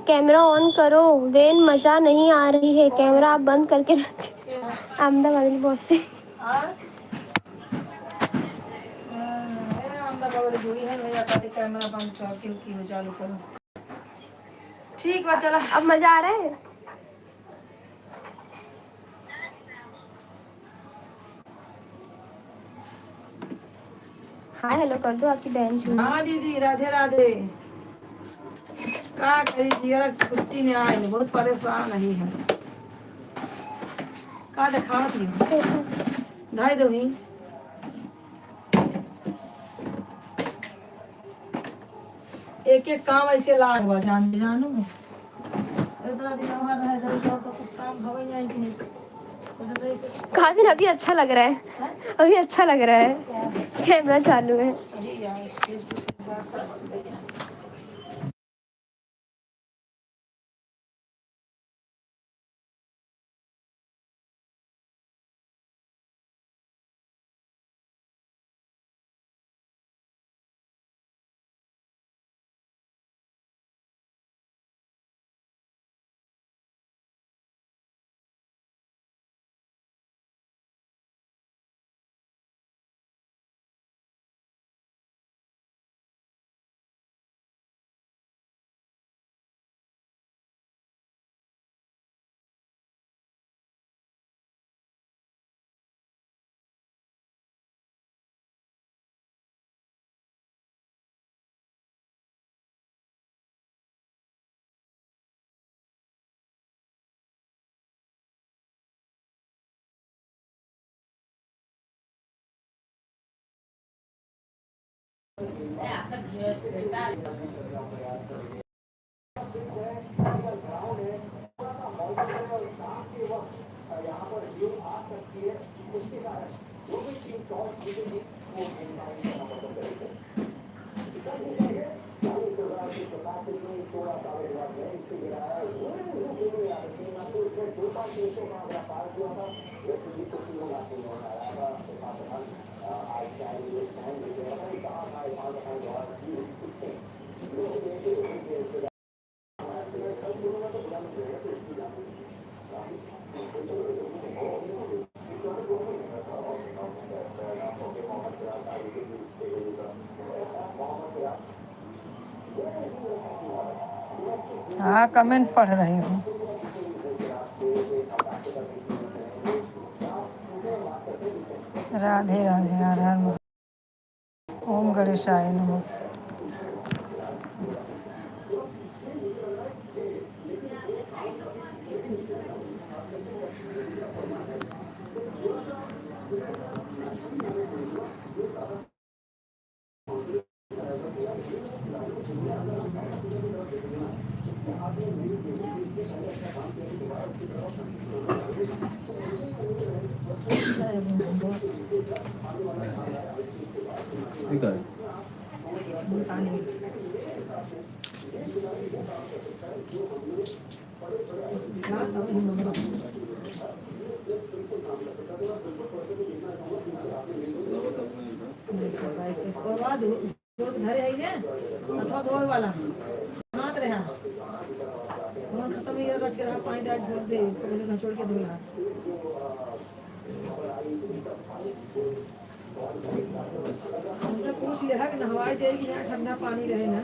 कैमरा ऑन करो। वेन, मजा नहीं आ रही है, कैमरा आप बंद करके रखें। अहमदाबाद में बहुत सी। और? हाँ, ए, अहमदाबाद वाली जोड़ी है भैया, कहते कैमरा बंद, चौकी उकी हो, चालू करो। ठीक बा, चला। अब मजा आ रहा है? हाय हेलो कर दो, आपकी बहन छू। हाँ दीदी, राधे राधे। का करी, जियरा छुट्टी में आए, बहुत परेशान ही है। का देखावत ही? धाई दो ही। एक एक काम ऐसे लाग बा, जान, जानू। इतना दिन हमार रहे घर के, और तो कुछ काम भवे नहीं कि नहीं। कहा दिन अभी अच्छा लग रहा है, अभी अच्छा लग रहा है, कैमरा चालू है। अरे यार, हाँ, कमेंट पढ़ रही हूँ। राधे राधे, हर हर महादेव। ओम गणेशाय नमः। ठीक है। और बाद धरे है ये, हाथवा धोए वाला। हाथ रहा। कौन खत्म हो गया, रच के रहा, पानी डाल के धो दे, तो मुझे घर छोड़ के धोला। हमसे पूछ लिहा कि नहवाई दे कि यहाँ ठंडा पानी रहे ना।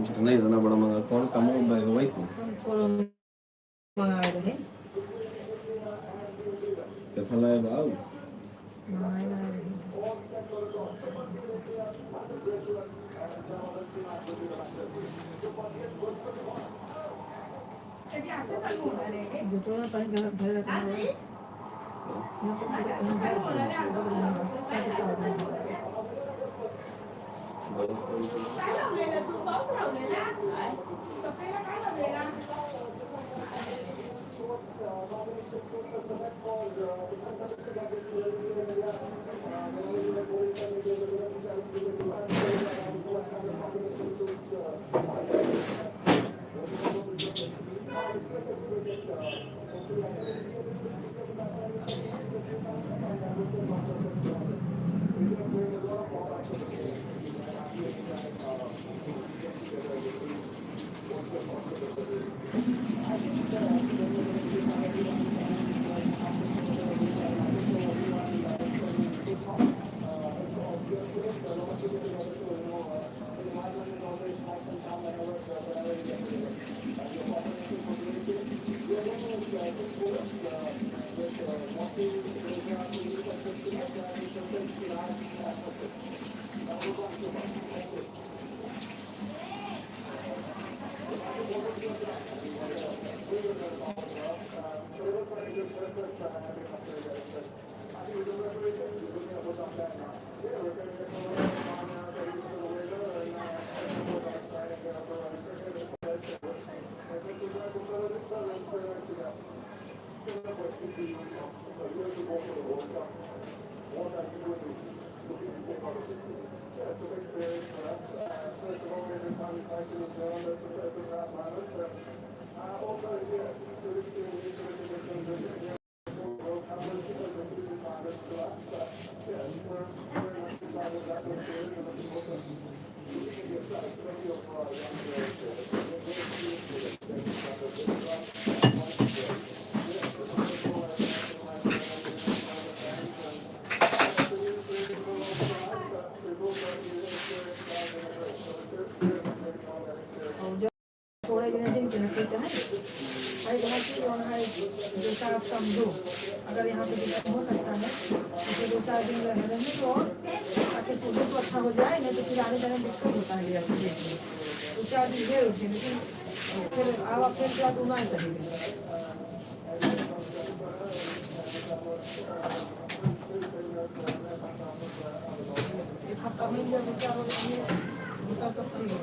नहीं, इतना बड़ा मंगा, कौन कम बैग भाई को? हम थोड़ा मंगाए रहे। कितना लाए बाबू? मंगाए रहे। छोड़े बिना जिन के रखे के है। भाई, जहाँ की जौन है, जैसा आप समझो, अगर यहाँ पे दिक्कत हो सकता है, तो दो चार दिन रह लेंगे तो और ताकि सूझे तो अच्छा हो जाए, नहीं तो फिर आने जाने में दिक्कत होता है भैया, समझे? दो चार दिन रह उठे, लेकिन फिर आवा, फिर क्या दूना है सही में। एक हफ्ता में जब दो चार रोज में निकल सकती है।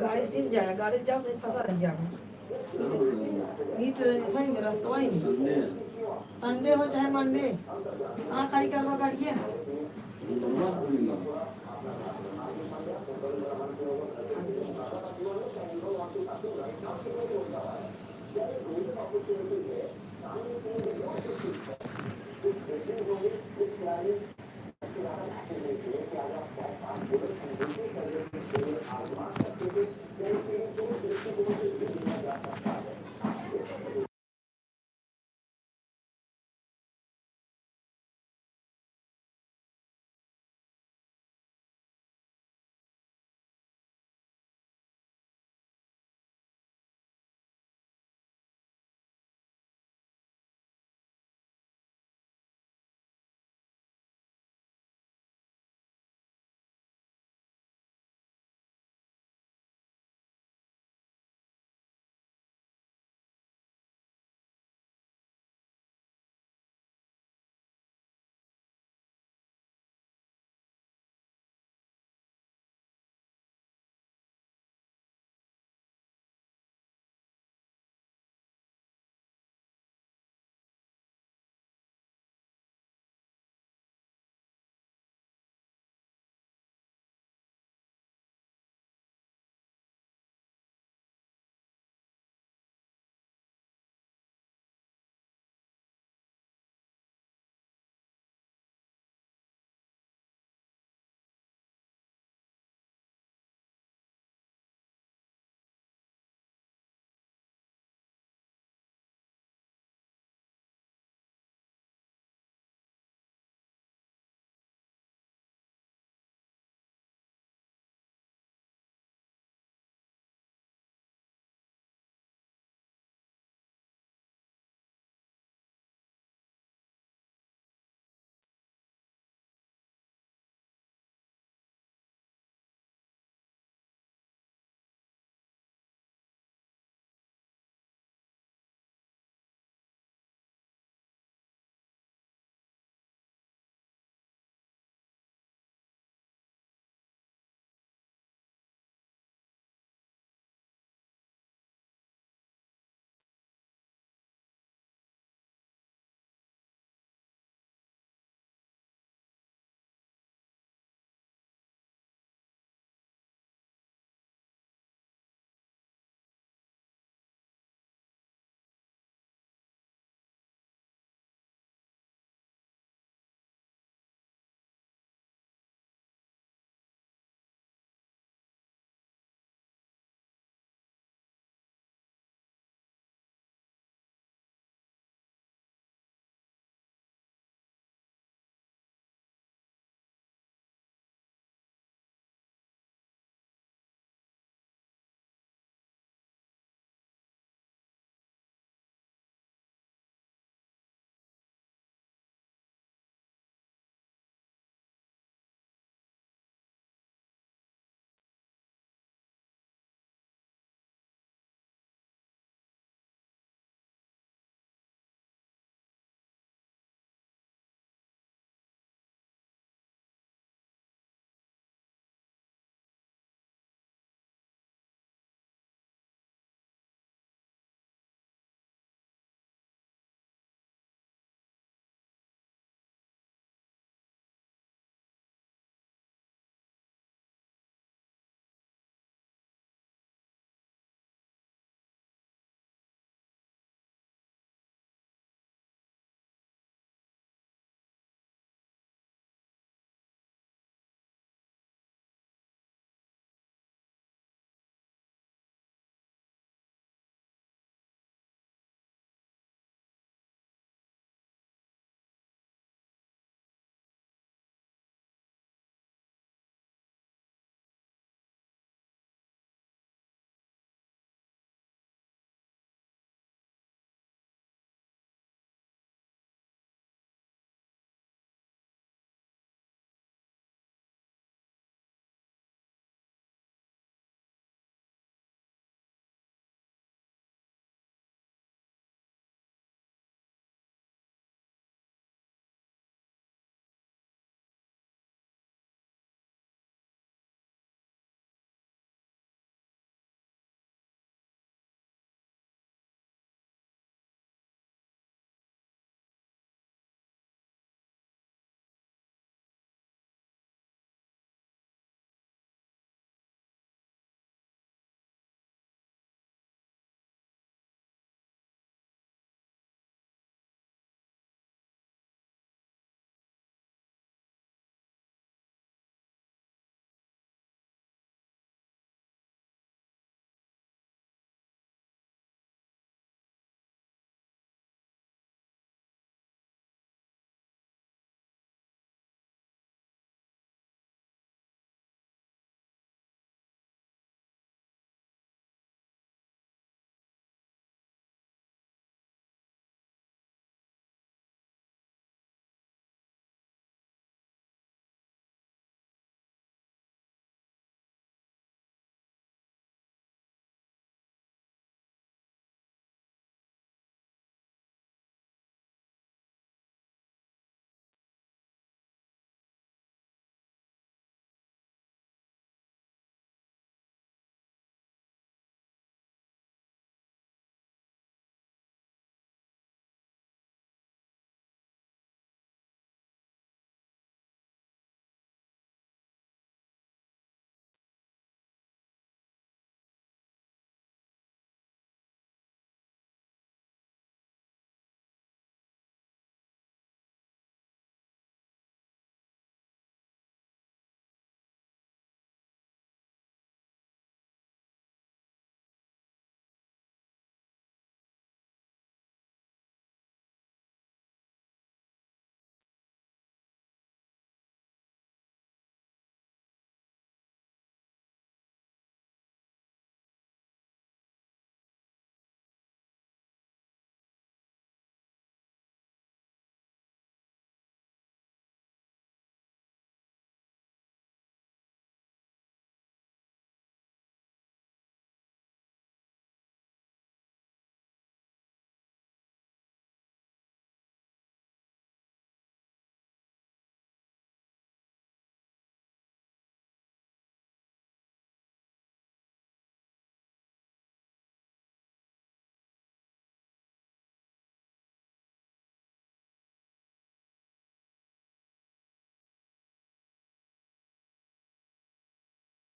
गाड़ी से जाए, गाड़ी से जाओ तो फंसा रह जाओ। ई ट्रेन है, रस्तवा ही नहीं। संडे हो चाहे मंडे, कहाँ खड़ी करवा गाड़िया?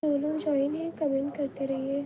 जो लोग ज्वाइन है, कमेंट करते रहिए।